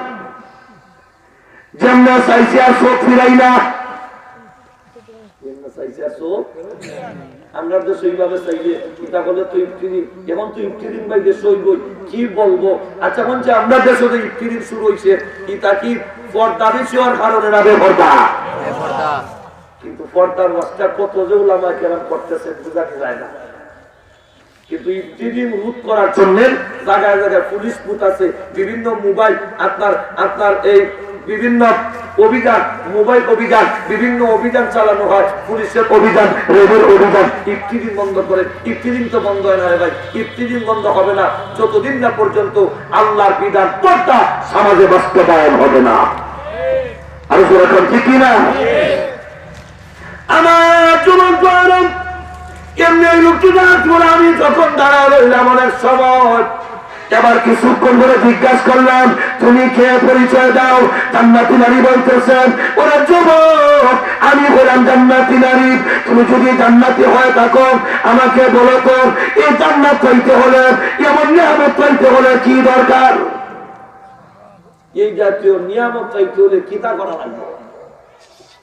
যেমনে চাইছি আর চোখ ফিরাই না। যেমনে চাইছি আর চোখ, আমরা দেশে এইভাবে চাইলে, ইটা করলে তো ইফতিজিং, এখন তো ইফতিজিং ভাই দেশে অইবই। কি বলবো? আচ্ছা, এখন যে আমরা দেশে যে ইফতিজিং শুরু অইছে, ইটা কি পর্দা বেশি অওয়ার কারণে না বেপর্দা? কিন্তু পর্দার ওয়াজটা কত যে উলামায়ে কেরাম করতেছে, বুঝা যায় না। কিন্তু ইফতিজিং রোধ করার জন্য জায়গায় জায়গায় পুলিশ বুথ আছে, বিভিন্ন মোবাইল, আপনার, আপনার এই বিভিন্ন অভিযান, মোবাইল অভিযান, বিভিন্ন অভিযান চালানো হয়, পুলিশের অভিযান, র্যাবের অভিযান। ইফতিজিং বন্ধ করে, ইফতিজিং তো বন্ধ হয় না রে ভাই, ইফতিজিং বন্ধ হবে না যতদিন না পর্যন্ত আল্লাহর বিধান পর্দা সমাজে বাস্তবায়ন হবে না। আর জোরে কন, ঠিক কি না? আমার যুবক ভাইরা, এমনি ওই লোকটি ডাক দিয়া বলে, আমি যখন দাঁড়ায় রইলাম অনেক সময়, এবার কিছুক্ষণ পরে জিজ্ঞাসা করলাম, "তুমি কে? পরিচয় দাও।" জান্নাতি নারী বলতেছেন, "ওরে যুবক, আমি হলাম জান্নাতি নারী, তুমি যদি জান্নাতি হয়ে থাকো, আমাকে বলো তো, এই জান্নাত পাইতে হলে, এমন নিয়ামত পাইতে হলে কি দরকার? এই জাতীয় নিয়ামত পাইতে হলে কিতা করা লাগবে?"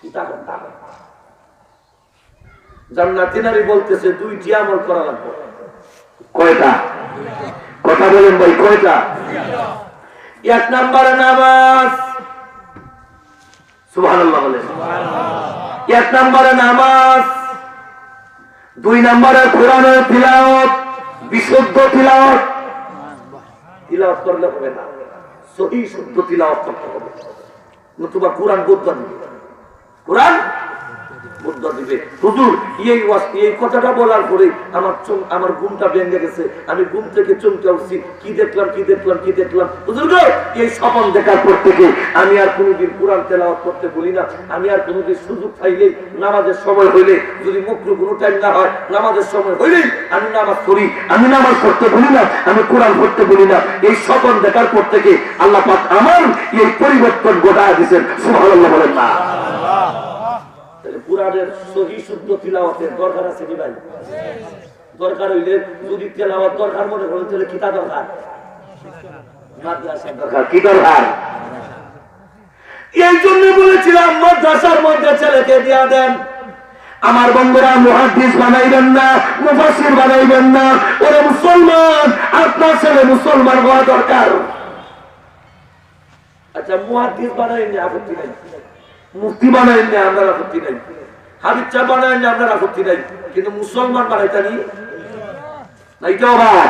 কিতা করতে হবে? জান্নাতি নারী বলতেছে, দুইটি আমল করা লাগবে। কয়টা? কথা বলেন ভাই, কয়টা? এক নম্বরে নামাজ। সুবহানাল্লাহ বলেন। এক নম্বরে নামাজ, দুই নম্বরে কোরআনের তিলাওয়াত, বিশুদ্ধ তিলাওয়াত। তিলাওয়াত করলে হবে না, সহি শুদ্ধ তিলাওয়াত করতে হবে, নতুবা কোরআন বদলা দিবে। কোরআন বদলা দিবে। হুজুর, এই ওয়াজ-, এই কথাটা বলার পরে আমার চম-, আমার ঘুমটা ভেঙে গেছে। আমি ঘুম থেকে চমকে উঠছি, কি দেখলাম, কি দেখলাম, কি দেখলাম। হুজুর গো, এই স্বপন দেখার পর থেকে আমি আর কোনোদিন কোরআন তেলাওয়াত করতে ভুলি না। আমি আর কোনোদিন সুযোগ পাইলেই, নামাজের সময় হইলে, যদি মকরু কোনো টাইম না হয়, নামাজের সময় হইলেই আমি নামাজ পড়ি। আমি নামাজ পড়তে ভুলি না, আমি কোরআন পড়তে ভুলি না। এই স্বপন দেখার পর থেকে আল্লাহ পাক আমার এই পরিবর্তন ঘটায় দিয়েছেন। সুবহানাল্লাহ বলেন না। তাহলে কোরআনের সহি শুদ্ধ তিলাওয়াতের দরকার আছে নি ভাই? দরকার হইলে যদি তেলাওয়াত দরকার মনে করেন, তাহলে কিতা দরকার? মাদ্রাসার দরকার। কি দরকার? এই জন্য বলেছিলাম, মাদ্রাসার মধ্যে ছেলেকে দিয়া দেন। আমার বন্ধুরা, মুহাদ্দিস বানাইবেন না, মুফাসসির বানাইবেন না। ওরে মুসলমান, আপনার ছেলে মুসলমান হওয়া দরকার। আচ্ছা, মুহাদ্দিস বানাইলে আপত্তি নাই, মুফতি বানাইলে আপনার আপত্তি নাই, হাফিজ সাহেব বানাইলে আপনার আপত্তি নাই, কিন্তু মুসলমান বানাইতা নি? না, এটা আবার,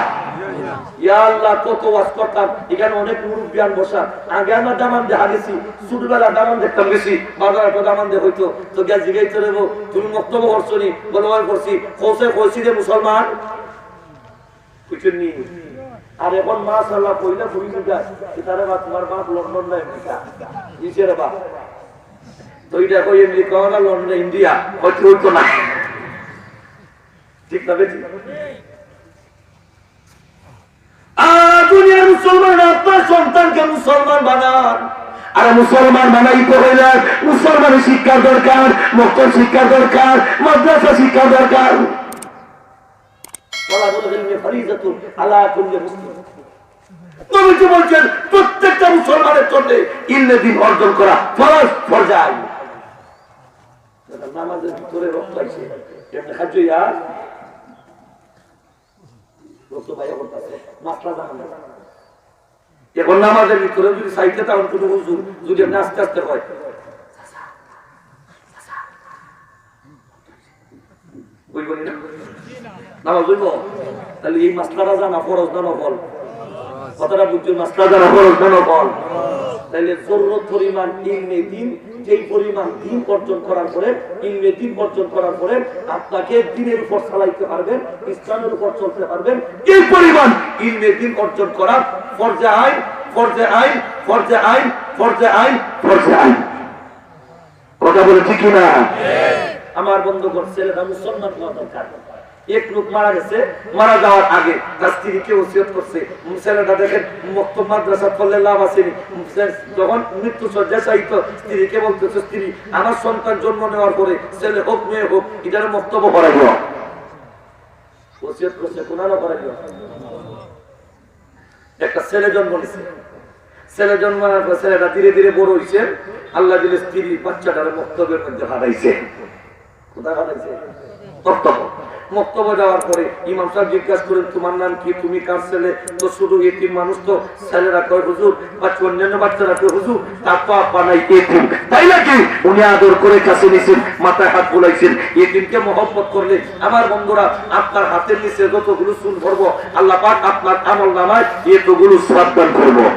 ইয়া আল্লাহ, কত ওয়াজ করতাম, এখানে অনেক মুরব্বিয়ান বসা। আগে আমরা দামান দেখা গেছি, ছোটবেলা দামান দেখতাম গেছি, বাজার একটা দামান দেখ হইতো, তো গিয়া জিগাইতে রইব, "তুমি মক্তব করছো নি?" বলে, "ওই করছি।" কইছে, "কইছি রে মুসলমান।" বুঝছেন নি? আর এখন মাশাআল্লাহ, পয়লা ফুরি যায়, "এটারে বা তোমার বাপ লন্ডন না আমেরিকা?" নিচে রে বাপ। তো এটা কই আমেরিকা না লন্ডন, ইন্ডিয়া, হয়তো হইতো না। ঠিক না বেঠিক? আর দুনিয়ার মুসলমান, আপনার সন্তানকে মুসলমান বানান। আর মুসলমান বানাইতে হইলে মুসলমানি শিক্ষার দরকার, মক্তব শিক্ষার দরকার, মাদ্রাসা শিক্ষার দরকার। তলাবুল ইলমি ফারিজাতুন আলা কুল্লি মুসলিম। নবীজি বলছেন, প্রত্যেকটা মুসলমানের জন্য ইলমে দ্বীন অর্জন করা ফরজ, ফরজে আইন। নামাজের ভিতরে রক্ত আইছে, এমনি খাদ্য ইয়া রক্ত বাইরে করতেছে, মাসলা জানা নাই। এখন নামাজের ভিতরে যদি চাইতে, তখন কোনো হুজুর যদি আপনি আস্তে আস্তে হয়, বুঝবো না? নামাজ হইব? তাহলে এই মাসলাটা জানা ফরজ না নফল? কথাটা বুঝছেন? মাসলা জানা ফরজ না নফল? তাহলে জরুরত পরিমাণ ইলমে দ্বীন, যেই পরিমাণ দ্বীন অর্জন করার পরে, ইলমে দ্বীন অর্জন করার পরে আপনাকে দ্বীনের উপর চালাইতে পারবেন, ইসলামের উপর চলতে পারবেন, এই পরিমাণ ইলমে দ্বীন অর্জন করা ফরজে আইন, ফরজে আইন, ফরজে আইন, ফরজে আইন, ফরজে আইন। বলে ঠিক কি না? আমার বন্ধুগণ, ছেলেটা মুসলমান হওয়া দরকার। এক লোক মারা গেছে, মারা যাওয়ার আগে তার স্ত্রীকে ওসিয়ত করছে, উম, ছেলেটা দেখেন, মক্তব মাদ্রাসাত পড়লে লাভ আছে নি। উম, সে যখন মৃত্যু শয্যায় শায়িত, স্ত্রীকে বলতেছে, "স্ত্রী, আমার সন্তান জন্ম নেওয়ার পরে ছেলে হোক মেয়ে হোক, ইটারে মক্তবে পড়াইও।" ওসিয়ত করছে, কোরআনও পড়াইও। একটা ছেলে জন্ম নিছে। ছেলে জন্ম নেওয়ার পর ছেলেটা ধীরে ধীরে বড় হইছে। আল্লাহ দিলে স্ত্রী বাচ্চাটারে মক্তবের মধ্যে হারাইছে। কোথায় হারাইছে? মক্তব। মক্তবে যাওয়ার পরে ইমাম সাহেব জিজ্ঞাসা করেন, "তোমার নাম কি? তুমি কার ছেলে?" তো শুধু এতিম মানুষ তো, ছেলেরা কয়, "হুজুর", বাচ্চা, অন্যান্য বাচ্চারা কয়, "হুজুর, তার তো আব্বা নাই, এতিম।" তাই নাকি? উনি আদর করে কাছে নিছেন, মাথায় হাত বুলাইছেন। এতিমকে মহব্বত করলে, আমার বন্ধুরা, আপনার হাতের নিচে যতগুলো চুল পড়বো, আল্লাহ পাক আপনার আমল নামায় এতগুলো সওয়াব দান করবো।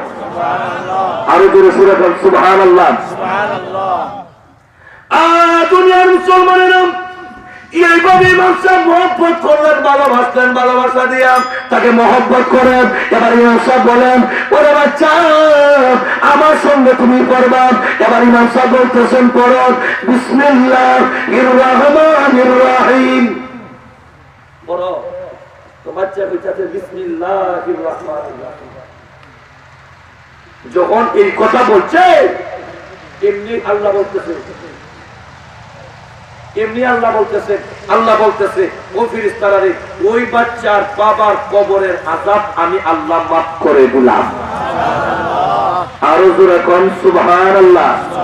আরো জোরে সুরে বল, সুবহানাল্লাহ। আ, দুনিয়ার মুসলমানেরা, এইভাবে ইমাম সাহেব মহব্বত করলেন, ভালোবাসলেন, ভালোবাসা দিয়া তাকে মহব্বত করেন। এবার ইমাম সাহেব বলেন, "ওরে বাচ্চা, আমার সঙ্গে তুমি পড়বা।" এবার ইমাম সাহেব বলতেছেন, "পড়ো, বিসমিল্লাহির রহমানির রহিম।" পড়ো। তো বাচ্চা কইতাছে, "বিসমিল্লাহির রহমানির রহিম।" যখন এই কথা বলছে, এমনি আল্লাহ বলতেছে, এমনি আল্লাহ বলতেছে, আল্লাহ বলতেছে, "ও ফিরিস্তারা রে, ওই বাচ্চার বাবার কবরের আযাব আমি আল্লাহ মাফ করে দিলাম।" আরো জোরে কন, সুবহানাল্লাহ।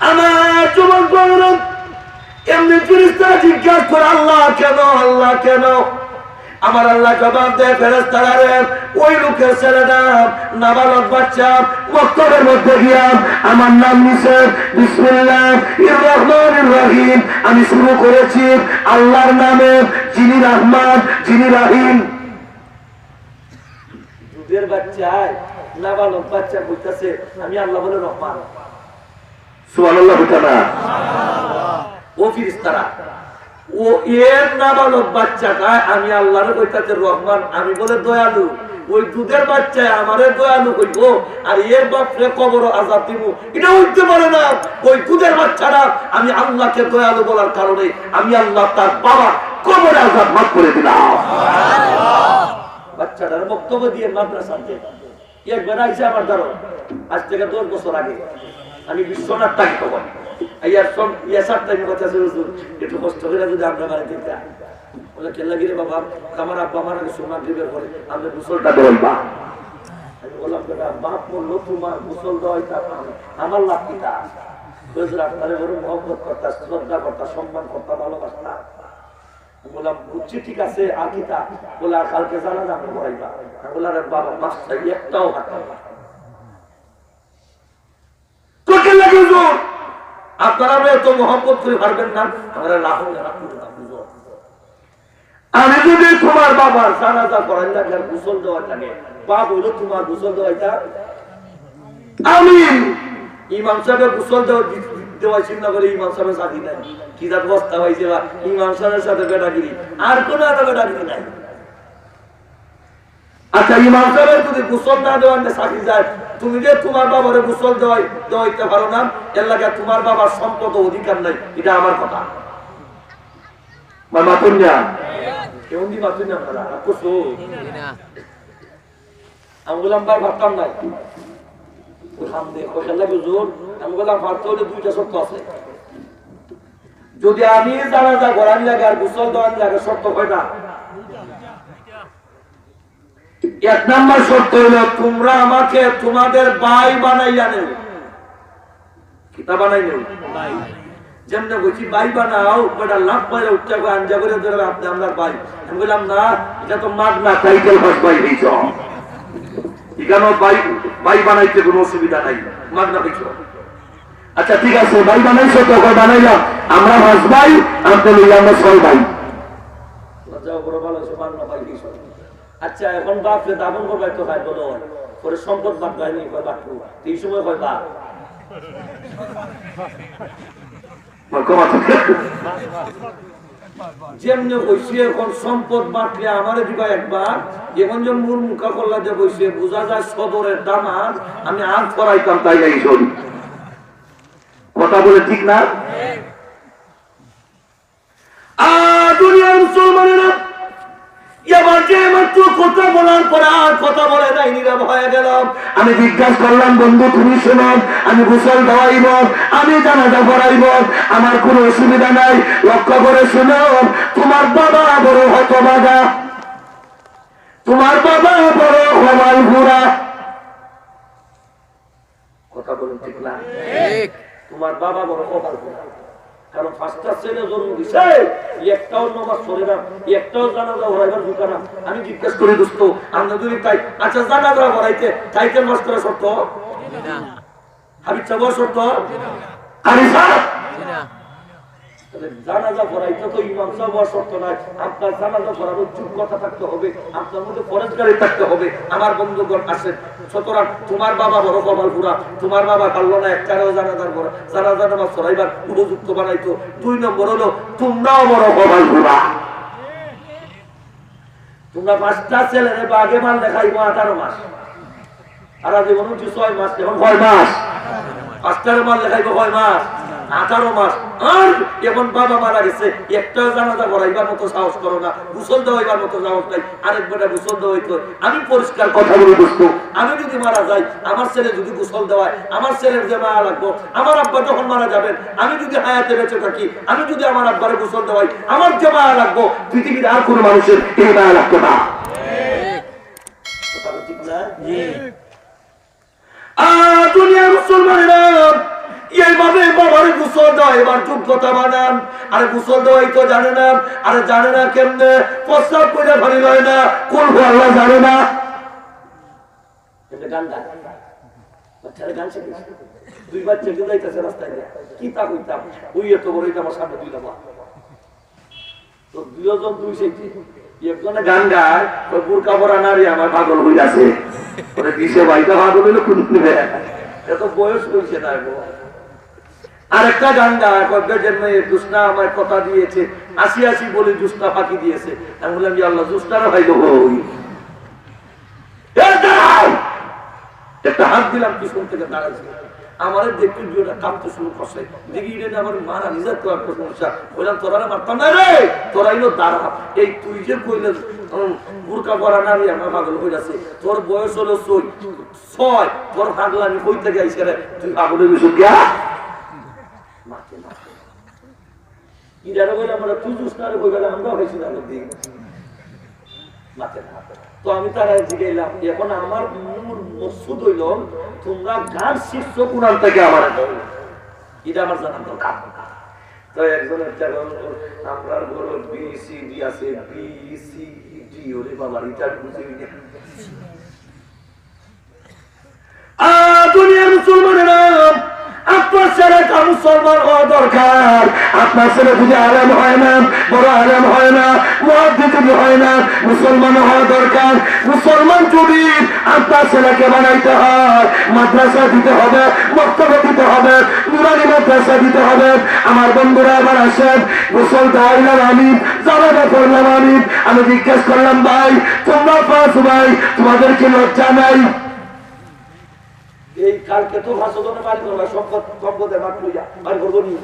আমার যুবক ভাইরা, এমনি ফিরিস্তারা জিজ্ঞাসা করে, "আল্লাহ কেন, আল্লাহ কেন?" আমার আল্লাহ জবাব দেয়, "ফেরেশতারা রে, ওই লোকের ছেলেটা, নাবালক বাচ্চা, মক্তবের মধ্যে গিয়া আমার নাম নিছে, বিসমিল্লাহির রহমানির রহিম, আমি শুরু করেছি আল্লাহর নামে, যিনি রহমান, যিনি রহিম।" দুধের বাচ্চায়, নাবালক বাচ্চা কইতাছে, "আমি আল্লাহ বলে রহমান।" সুবহানাল্লাহ কইতা না? ও ফিরিস্তারা, ও এর নাবালক বাচ্চাটায় আমি আল্লাহরে কইতাছে রহমান, আমি বলে দয়ালু। ওই দুধের বাচ্চায় আমারে দয়ালু কইবো, আর এর বাপরে কবর আযাব দিমু, এটা হইতে পারে না। ওই দুধের বাচ্চাটা আমি আল্লাহকে দয়ালু বলার কারণে আমি আল্লাহ তার বাবার কবর আযাব মাফ করে দিলাম। বাচ্চাটার বক্তব্য দিয়ে মাদ্রাসাতে একবার আইসে আমার দ্বারা, আজ থেকে দশ বছর আগে। আমি বিশ্বনাথ থাকি তখন। আইয়ার সব ইয়াসার টাইম কথা আছে, "হুজুর, একটু কষ্ট করে যদি আমরা বাড়িতে যাই।" বলে, "কেন লাগি রে বাবা?" "আমার আব্বা মারা গেছে মাগরিবের পরে, আমরা গোসলটা দেওয়াইবা।" আমি বললাম, "বেটা, বাপ মরলো, তোমার গোসল দেওয়াইতা, আমার লাভ কিতা?" হুজুর, আপনারে বড় মহব্বত করতা, শ্রদ্ধা করতা, সম্মান করতা, ভালোবাসতা। আমি বললাম, "বুঝছি, ঠিক আছে, আর কিতা?" বলে, "আর কালকে জানাজা আমরা পড়াইবা।" আমি বললাম, "আরে বাবা, মাছ চাই, একটাও হাতে না।" তো কে লাগে হুজুর? আপনারা আমরা এত মহব্বত করে পারবেন না, আমরা রাখুন, রাখুন, রাখুন, হুজুর। আমি যদি তোমার বাবার জানাজা পড়াই লাগে আর গোসল দেওয়ার লাগে, বাপ হইলো তোমার গোসল দেওয়াইতা? আমি ইমাম সাহেবের গোসল দেওয়া, দেওয়াই চিন্তা করে ইমাম সাহেবের সাথী নাই। কি জাত বস্তা হয়েছে বা ইমাম সাহেবের সাথে বেটাগিরি, আর কোনো একটা বেটাগিরি নাই। আচ্ছা, ইমাম সাহেবের যদি গোসল না দেওয়ার সাথী যায়, তুমি যে তোমার বাবারে গোসল দেওয়াই, দেওয়াইতে পারো না, এর লাগে তোমার বাবার সম্পদ অধিকার নাই, এটা আমার কথা। মা-, মাতুন না। কেমন দি মাতুন না আপনারা? আর কিছু? আমি বললাম, "ভাই, পারতাম নাই।" হাম দে, কইলা, "হুজুর।" আমি বললাম, "পারতে হলে দুইটা শর্ত আছে। যদি আমি জানাজা পড়ানি লাগে আর গোসল দেওয়ানি লাগে, শর্ত কয়টা?" এক নাম্বার শর্ত হইল, তোমরা আমাকে তোমাদের ভাই বানাইয়া নেও। কিতা বানাই নেও? যেমনে কইছি, "ভাই বানাও", বেটা লাফ মাইরা উঠতে হবে, আঞ্জা করে ধরে, "আপনি আমার ভাই।" আমি বললাম, "না, এটা তো মাগনা, টাইটেল পাস ভাই হইছ। এখানেও ভাই, ভাই বানাইতে কোনো অসুবিধা নাই, মাগনা হইছ।" আচ্ছা, ঠিক আছে, ভাই বানাইছো তো, কয় বানাইলাম, আমরা পাঁচ ভাই, আপনি লইয়া আমরা ছয় ভাই। লজ্জা বড় ভালো হইছে, মাগনা ভাই হইছ। আচ্ছা, এখন বাপরে দাফন করবায় তো খাই বলো, পরে সম্পদ বাটবায় নি, কয় বাটবো। এই সময় কয় বাপ। যেমনে কইছি এখন সম্পদ বাটলে আমারে দিবা একবার, এখন যে মুর মুখা করলা যে বইছে, বুঝা যায় সদরের দামান, আমি আর করাইতাম তাই নাই শরীর। কথা বলে, ঠিক না? আর দুনিয়ার মুসলমানেরা, এবার যে মাত্র কথা বলার পরে আর কথা বলে নাই, নীরব হয়ে গেল। আমি জিজ্ঞাসা করলাম, "বন্ধু, তুমি শোনো, আমি গোসল দেওয়াইব, আমি জানাজা পড়াইব, আমার কোনো অসুবিধা নাই। লক্ষ্য করে শোনো, তোমার বাবা বড় হতভাগা, তোমার বাবা বড় কপাল পোড়া।" কথা বলেন, ঠিক না? ঠিক। তোমার বাবা বড় কপাল পোড়া, কারণ পাঁচটা ছেলে জন্ম দিছে, একটাও নামাজ পড়ে না, একটাও জানাজা পড়াইবার ঝুঁকে না। আমি জিজ্ঞেস করি, "দোস্ত, আমরা যদি তাই, আচ্ছা, জানাজা পড়াইতে টাইটেল মাস্টারের শর্ত, হাবিব সাহেব শর্ত, আরে স্যার, তাহলে জানাজা পড়াইতে তো ইমাম সাহেব শর্ত নাই, আপনার জানাজা পড়ানোর যোগ্যতা থাকতে হবে, আপনার মধ্যে ফরেজগারি থাকতে হবে।" আমার বন্ধুগণ আছেন, সুতরাং তোমার বাবা বড় কপাল পোড়া, তোমার বাবা পারলো না একটারেও জানাজার পড়া, জানাজা নামাজ পড়াইবার উপযুক্ত বানাইতো। দুই নম্বর হলো, তোমরাও বড় কপাল পোড়া। তোমরা পাঁচটা ছেলেরে বাঘে মারলে খাইবো আঠারো মাস। আর আজ এখন উঠি ছয় মাস, এখন কয় মাস? পাঁচটারে মারলে খাইবো কয় মাস? আঠারো মাস। আর এখন বাবা মারা গেছে, একটা জানাজা পড়াইবার মতো সাহস করো না, গোসল দেওয়াইবার মতো সাহস নাই। আরেক বেটা গোসল দেওয়াইতো। আমি পরিষ্কার কথা বলি, দোস্ত, আমি যদি মারা যাই, আমার ছেলে যদি গোসল দেওয়ায়, আমার ছেলের যে মায়া লাগবো, আমার আব্বা যখন মারা যাবেন, আমি যদি হায়াতে বেঁচে থাকি, আমি যদি আমার আব্বারে গোসল দেওয়াই, আমার যে মায়া লাগবো, পৃথিবীর আর কোনো মানুষের এই মায়া লাগতো না। কথা ঠিক না? আর দুনিয়ার মুসলমানেরা এইভাবে বাবারে গোসল দেওয়াইবার যোগ্যতা বানান। আরে গোসল দেওয়াই তো জানে না, আরে জানে না কেমনে, প্রস্রাব করে পানি লয় না, কুল আল্লাহ জানে না। এটা গান গায়। বাচ্চারা গান শিখে। দুই বাচ্চা কেউ যাইতেছে রাস্তায় দিয়ে। কি তা কইতাম? ওই এত বড়, এটা আমার সামনে দুই লাফা। তো দুইজন দুই সেটি। একজনে গান গায়, ওই বুরকা পরা নারী আমার পাগল হয়ে আছে। ওরে দিছে ভাইটা পাগল হইলো কোন দিনে? এত বয়স হয়েছে না এখন। আরেকটা গান গায়, কয়, "বেদের মেয়ে জোসনা আমায় কথা দিয়েছে, আসি আসি বলি জোসনা ফাঁকি দিয়েছে।" আমি বললাম, "ইয়া আল্লাহ, জোসনারে পাইলো কই?" এ দাঁড়াও! একটা হাত দিলাম, পিছন থেকে দাঁড়াইছে। আমারে দেখতে দুইটা কাঁপতে শুরু করছে। দেখি, এটা নিয়ে আমার মারা নিজের তো একটা সমস্যা। বললাম, "তোরারে মারতাম না রে, তোরা ইনো দাঁড়া। এই তুই যে কইলে, উম, বুরকা পরা নারী আমার পাগল হয়ে গেছে, তোর বয়স হলো ছয়, ছয়, তোর পাগলামি কই থেকে আইছে রে? তুই পাগলের বিষয় গিয়া মারতে মারতে।" ইদারে কইলাম, "আমরা তুই জোসনারে কই গেলে আমরাও হয়েছি না দিন।" মাতে না। তো আমি তারা জিগাইলাম, এখন আমার মূল মকসুদ হইল, তোমরা গান শিখছো কোরআন থেকে আমার এটা আমার জানার দরকার। তো একজন একটা বলল, "আপনার ঘরে বি সি ডি আছে, বি সি ডি।" ওরে বাবা, এটা আমি বুঝি না। আ, দুনিয়ার মুসলমানেরা, আপনার ছেলেটা মুসলমান হওয়া দরকার। আপনার ছেলে যদি আলেম হয় না, বড় আলেম হয় না, মুহাদ্দিস যদি হয় না, মুসলমান হওয়া দরকার। মুসলমান যদি আপনার ছেলেকে বানাইতে হয়, মাদ্রাসা দিতে হবে, মক্তবে দিতে হবে, নুরানি মাদ্রাসা দিতে হবে। আমার বন্ধুরা, এবার আসেন, গোসল দেওয়াইলাম আমি, জানাজা পড়লাম আমি। আমি জিজ্ঞেস করলাম, "ভাই, তোমরা পাঁচ ভাই, তোমাদের কি লজ্জা নাই?" এই কালকে তো পাঁচ জনে বাড়ি করবা, সম্পদ, সম্পদে ভাগ লইয়া বাড়ি করবো নি।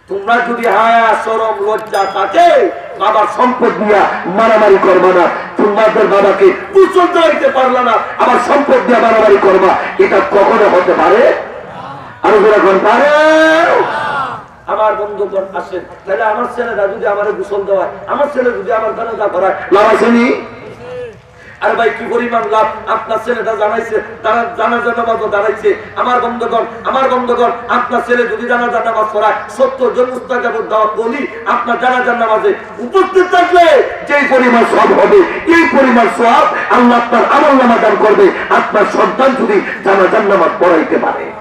তোমরা যদি হায়া, শরম, লজ্জা থাকে, বাবার সম্পদ দিয়া মারামারি করবা না। তোমাদের বাবাকে গোসল দিতে পারলা না, আবার সম্পদ দিয়া মারামারি করবা, এটা কখনো হতে পারে? আরো জোরে কোন পারে? আমার বন্ধুগণ আছেন, তাহলে আমার ছেলেরা যদি আমারে গোসল দেওয়ায়, আমার ছেলে যদি আমার জানাজা পড়ায়, লাভ আছে নি? আরে ভাই, কি পরিমাণ লাভ! আপনার ছেলেটা জানাইছে, তারা জানাজার নামাজও দাঁড়াইছে। আমার বন্ধুগণ, আমার বন্ধুগণ, আপনার ছেলে যদি জানাজার নামাজ পড়ায়, সত্তর জন মুস্তাজাবুদ দাওয়াত বলি আপনার জানাজার নামাজে উপস্থিত থাকলে যেই পরিমাণ সওয়াব হবে, এই পরিমাণ সওয়াব আল্লাহ আপনার আমল নামা দান করবে, আপনার সন্তান যদি জানাজার নামাজ পড়াইতে পারে।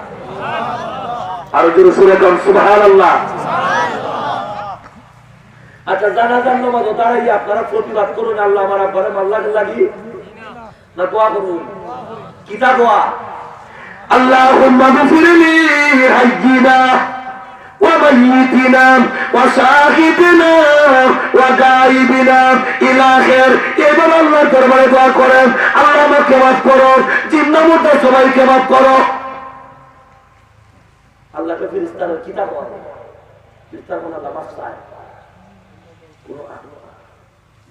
আরো জোরে সুরে কন, "সুবহানাল্লাহ।" আচ্ছা, জানাজার নামাজও দাঁড়াইয়া আপনারা প্রতিবাদ করুন, "আল্লাহ, আমার আব্বারে মারলা লাগি।" না দোয়া করুন। কিতা দোয়া? "আল্লাহুম্মা গফির লি হাইয়িনা ওয়া মাইয়িতিনা ওয়া শাহিদিনা ওয়া গাইবিনা ইলা আখির।" এইভাবে আল্লাহর দরবারে দোয়া করেন, "আল্লাহ, আমাকে মাফ করো, জিন্দা মুর্দা সবাইকে মাফ করো।" তারা কিতা করে? ইফতার কোন আল্লাহ বাঁচায়? কোন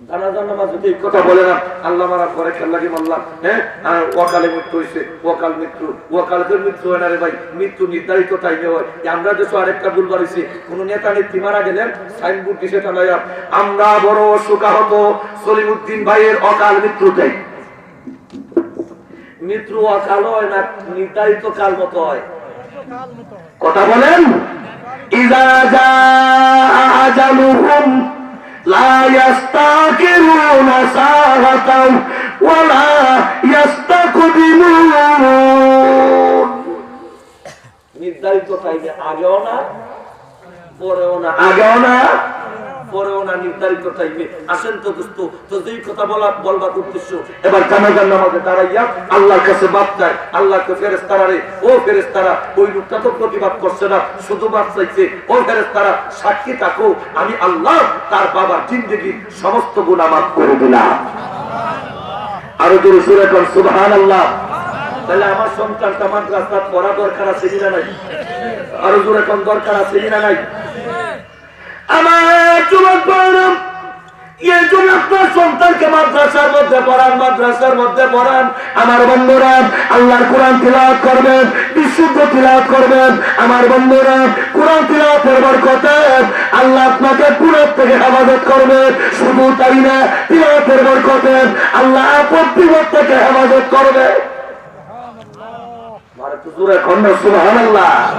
জানাজার নামাজ যদি এই কথা বলে না, আল্লাহ মারা পরে খেয়াল লাগে মারলাম, হ্যাঁ? আর অকালে মৃত্যু হইছে, অকাল মৃত্যু, অকালে তো মৃত্যু হয় না রে ভাই, মৃত্যু নির্ধারিত টাইমে হয়। এই আমরা দেশে আরেকটা ভুল বাড়িছি, কোন নেতা নেত্রী মারা গেলেন সাইনবোর্ড দিছে টানাইয়া, "আমরা বড় শোকাহত সলিমুদ্দিন ভাইয়ের অকাল মৃত্যুতে।" মৃত্যু অকাল হয় না, নির্ধারিত কাল মতো হয়। কথা বলেন, "ইযা জাআ আজালুহুম লা ইয়াস্তাখিরুনা সাআতাও ওয়া লা ইয়াস্তাকদিমুন।" নির্ধারিত টাইমে আগেও না, পরেও না, আগেও না, পরেও না, নির্ধারিত টাইমে। আসেন তো দোস্ত, তো যেই কথা বলা, বলবার উদ্দেশ্য, এবার জানাজার নামাজে দাঁড়াইয়া আল্লাহর কাছে মাফ চায়, আল্লাহকে ফেরেশতারা রে, ও ফেরেশতারা, ওই লোকটা তো প্রতিবাদ করছে না, শুধু মাফ চাইছে। ও ফেরেশতারা, সাক্ষী থাকো, আমি আল্লাহ তার বাবার জিন্দেগির সমস্ত গুনাহ মাফ করে দিলাম। আরো জোরে সুরে কন, "সুবহানাল্লাহ।" তাহলে আমার সন্তানটা মাদ্রাসাত পড়া দরকার আছে কি না নাই? আরো জোরে কন, দরকার আছে কি না নাই? আমার যুবক ভাইরা, এই জন্য আপনার সন্তানকে মাদ্রাসার মধ্যে পড়ান, মাদ্রাসার মধ্যে পড়ান। আমার বন্ধুরা, আল্লাহর কোরআন তিলাওয়াত করবেন, বিশুদ্ধ তিলাওয়াত করবেন। আমার বন্ধুরা, কোরআন তিলাওয়াতের বরকতে আল্লাহ আপনাকে গুনাহ থেকে হেফাজত করবে। শুধু তাই না, তিলাওয়াতের বরকতে আল্লাহ আপদ বিপদ থেকে হেফাজত করবে। মারে তো জোরে কন না, সুবহানাল্লাহ।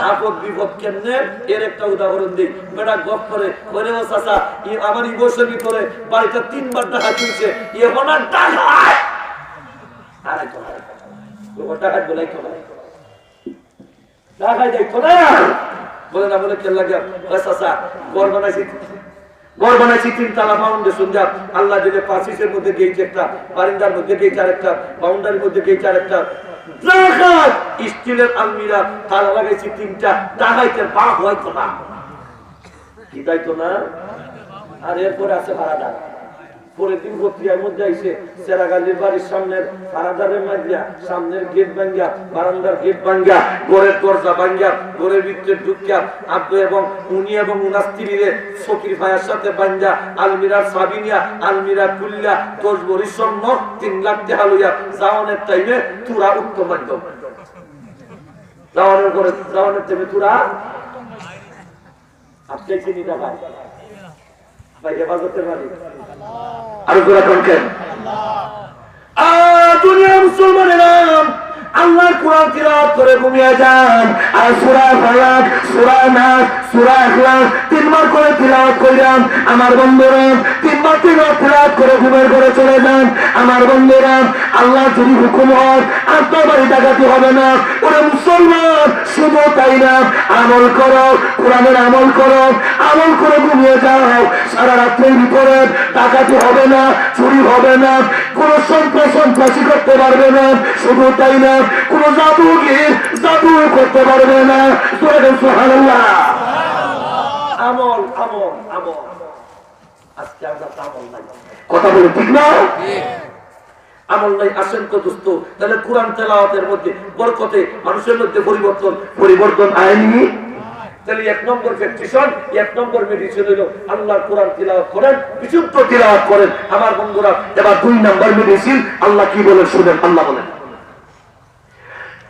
আপদ বিপদ কেমনে? এর একটা উদাহরণ দেই। বেটা গপ করে, "ওরে ও চাচা, ই আমার ই বয়সের ভিতরে বাড়িতে তিনবার ডাকাত হইছে, এখন আর ডাকাত।" আর একবার, আর একবার। ও ডাকাত বলে, "একবার।" ডাকাত যাইতো না। বলে না, বলে, "কেন লাগে?" "ও চাচা, ঘর বানাইছি, ঘর বানাইছি তিন তালা ফাউন্ডেশন দিয়া, আল্লাহ দিলে পাঁচ ইঞ্চির মধ্যে গেট একটা, বারিন্দার মধ্যে গেট আরেকটা, বাউন্ডারির মধ্যে গেট আরেকটা।" ডাকাত! স্টিলের আলমিরা, তালা লাগাইছি তিনটা, ডাকাইতের বাপ হইতো না। কি যাইতো না? আর এরপরে আছে ভাড়াদার। পরের দিন পত্রিকার মধ্যে আইছে, সেরাগালির বাড়ির সামনের ফারাদারে মারিয়া, সামনের গেট ভাঙ্গিয়া, বারান্দার গেট ভাঙ্গিয়া, ঘরের দরজা ভাঙ্গিয়া, ঘরের ভিতরে ঢুকিয়া, আব্বে এবং উনি এবং উনার স্ত্রীরে সকির ফায়ার সাথে বান্ধা, আলমিরার চাবি নিয়া, আলমিরা খুলিয়া, দশ ভরি স্বর্ণ, তিন লাখ টেকা লইয়া, যাওয়ানোর টাইমে থুড়া উত্তম মাধ্যম। যাওয়ানোর পরে, যাওয়ানোর টাইমে থুড়া আটকাইছে নি ডাকাত? ভাই, হেফাজতের মালিক। আরো জোরে কন কেন? আ, দুনিয়ার মুসলমানেরা, আল্লাহর কোরআন তিলাওয়াত করে ঘুমিয়ে যান। আর সূরা ফালাক, সূরা নাস, সূরা ইখলাস তিনবার করে তিলাওয়াত কইরাম। আমার বন্ধুরা, তিনবার তিনবার তিলাওয়াত করে ঘুমের ঘরে চলে যান। আমার বন্ধুরা, আল্লাহ যদি হুকুম হয়, আপনার বাড়ি ডাকাতি হবে না। ওরে মুসলমান, শুধু তাই না, আমল করো, কোরআনের আমল করো, আমল করে ঘুমিয়ে যাও। সারা রাত্রির ভিতরে ডাকাতি হবে না, চুরি হবে না, কোনো সন্ত্রাস সন্ত্রাসী করতে পারবে না। শুধু তাই না, কোনো জাদুগির জাদু করতে পারবে না। জোরে বলেন সুবহানাল্লাহ। আমল, আমল, আমল। আজকে আমরা তো আমল নাই। কথা বলে ঠিক না? আমল নাই। আসেন তো দোস্ত, তাহলে কোরআন তেলাওয়াতের মধ্যে বরকতে মানুষের মধ্যে পরিবর্তন, পরিবর্তন আয়নি? তাহলে এক নম্বর প্রেসক্রিপশন, এক নম্বর মেডিসিন হইল আল্লাহর কোরআন তিলাওয়াত করেন, বিশুদ্ধ তিলাওয়াত করেন। আমার বন্ধুরা, এবার দুই নম্বর মেডিসিন, আল্লাহ কি বলেন শুনেন, আল্লাহ বলেন,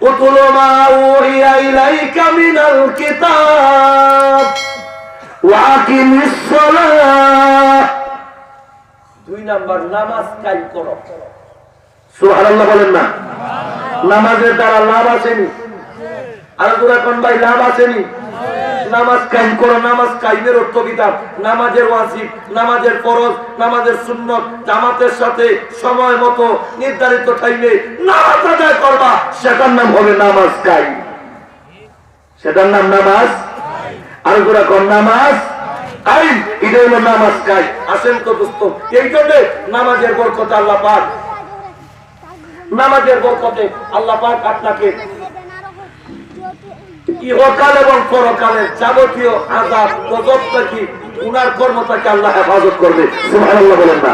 "উতুলু মা উহিয়া ইলাইকা মিনাল কিতাব ওয়া আকিমিস সালাহ।" দুই নাম্বার, নামাজ কায়েম করো। সুবহানাল্লাহ বলেন না? নামাজের দ্বারা লাভ আছে নি? আর জোরে কন ভাই, লাভ আছে নি? নামাজ কায়েম করো। নামাজ কায়েমের অর্থ কিতা? নামাজের ওয়াজিব, নামাজের ফরজ, নামাজের সুন্নত, জামাতের সাথে সময় মতো নির্ধারিত টাইমে নামাজ আদায় করবা, সেটার নাম হবে নামাজ কায়েম। সেটার নাম নামাজ। আর জোরে কন, নামাজ কায়েম। এটা হলো নামাজ কায়েম। আসেন তো দোস্ত, এই জন্য নামাজের বরকতে আল্লাহ পাক, নামাজের বরকতে আল্লাহ পাক আপনাকে ইহকাল এবং পরকালের যাবতীয় আযাব, গজব থাকি, গুনার কর্ম থাকি আল্লাহ হেফাজত করবে। সুবহানাল্লাহ বলেন না?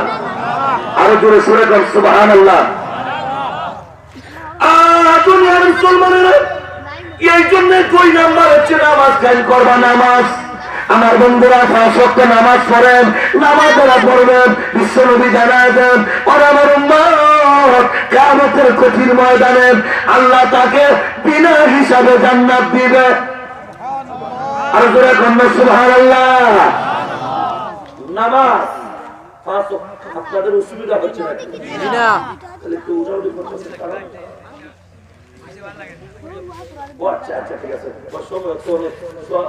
আরো জোরে সুরে কন, সুবহানাল্লাহ। আ, দুনিয়ার মুসলমানেরা, এই জন্য দুই নাম্বার হচ্ছে নামাজ কায়েম করবা। নামাজ, আমার বন্ধুরা, পাঁচ ওয়াক্ত নামাজ পড়েন, নামাজ যারা পড়বেন, বিশ্বনবী জানায় দেন, "ওরা আমার উম্মত, কিয়ামতের কঠিন ময়দানে আল্লাহ তাকে বিনা হিসাবে জান্নাত দিবে।" আর জোরে কন্যা সুবহানাল্লাহ। নামাজ পাঁচ ওয়াক্ত। আপনাদের অসুবিধা হচ্ছে নাকি? জি না। তাহলে একটু উঠাউঠি করতেছেন, কারণ ও আচ্ছা, আচ্ছা, ঠিক আছে। ও সময় তো অনেক,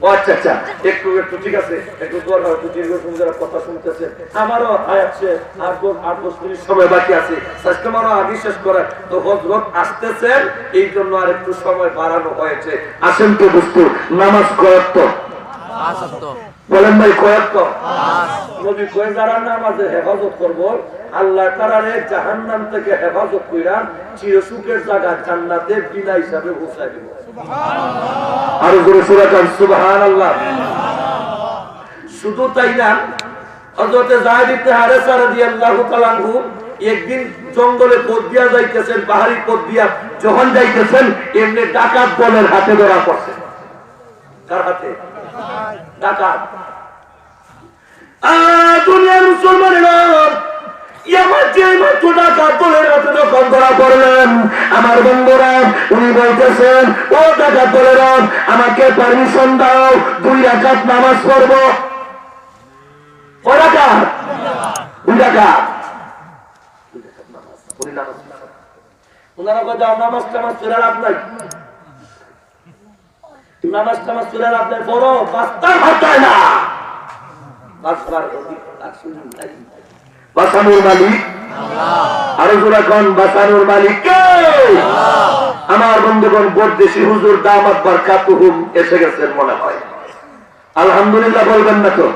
ও আচ্ছা, আচ্ছা, একটু, একটু ঠিক আছে, একটু পর হয়তো দীর্ঘ সময় যারা কথা শুনতেছেন, আমারও আয়াত শেষ, আট দশ, আট দশ মিনিট সময় বাকি আছে। আজকে মনে হয় আগে শেষ করার, তো হজরত আসতেছেন, এই জন্য আর একটু সময় বাড়ানো হয়েছে। আসেন তো দোস্ত, নামাজ কয় ওয়াক্ত? পাঁচ ওয়াক্ত। বলেন ভাই, কয় ওয়াক্ত? নবী কয়, "যারা নামাজে হেফাজত করবো, আল্লাহ তাআলারে জাহান্নাম থেকে হেফাজত কইরা চিরসুখের জায়গা জান্নাতে বিনা হিসাবে পৌঁছায় দিব।" আরো জোরে সুবহানাল্লাহ। শুধু তাই না, হযরতে যায়েদ ইবনে হারেসা রাদিয়াল্লাহু তাআলা আনহু একদিন জঙ্গলে পথ দিয়া যাইতেছেন, পাহাড়ি পথ দিয়া যখন যাইতেছেন, এমনি ডাকাত দলের হাতে ধরা পড়ছে। কার হাতে? ডাকাত। আ, দুনিয়ার মুসলমানেরা, ইয়ামার যে মাত্র ডাকাত দলের হাতে যখন ধরা পড়লেন, আমার বন্ধুরা, উনি বলতেছেন, "ও ডাকাত দলেরা, আমাকে পারমিশন দাও, দুই রাকাত নামাজ পড়বো।" কয় রাকাত? দুই রাকাত। উনি নামাজ, ওনারা কয়, "যাও, নামাজ টামাজ পড়ে লাভ নাই।" নামাজ টামাজ পড়ে লাভ নাই, পড়ো, বাঁচতাম হাতায় না। বাঁচবার অধিকার সুযোগ নাই। বাঁচানোর মালিক? আরো জোরে কন, বাঁচানোর মালিক কে? আমার বন্ধুগণ, বরদেশি হুজুর দামাত বারকাতুহুম এসে গেছেন মনে হয়। আলহামদুলিল্লাহ বলবেন না তো?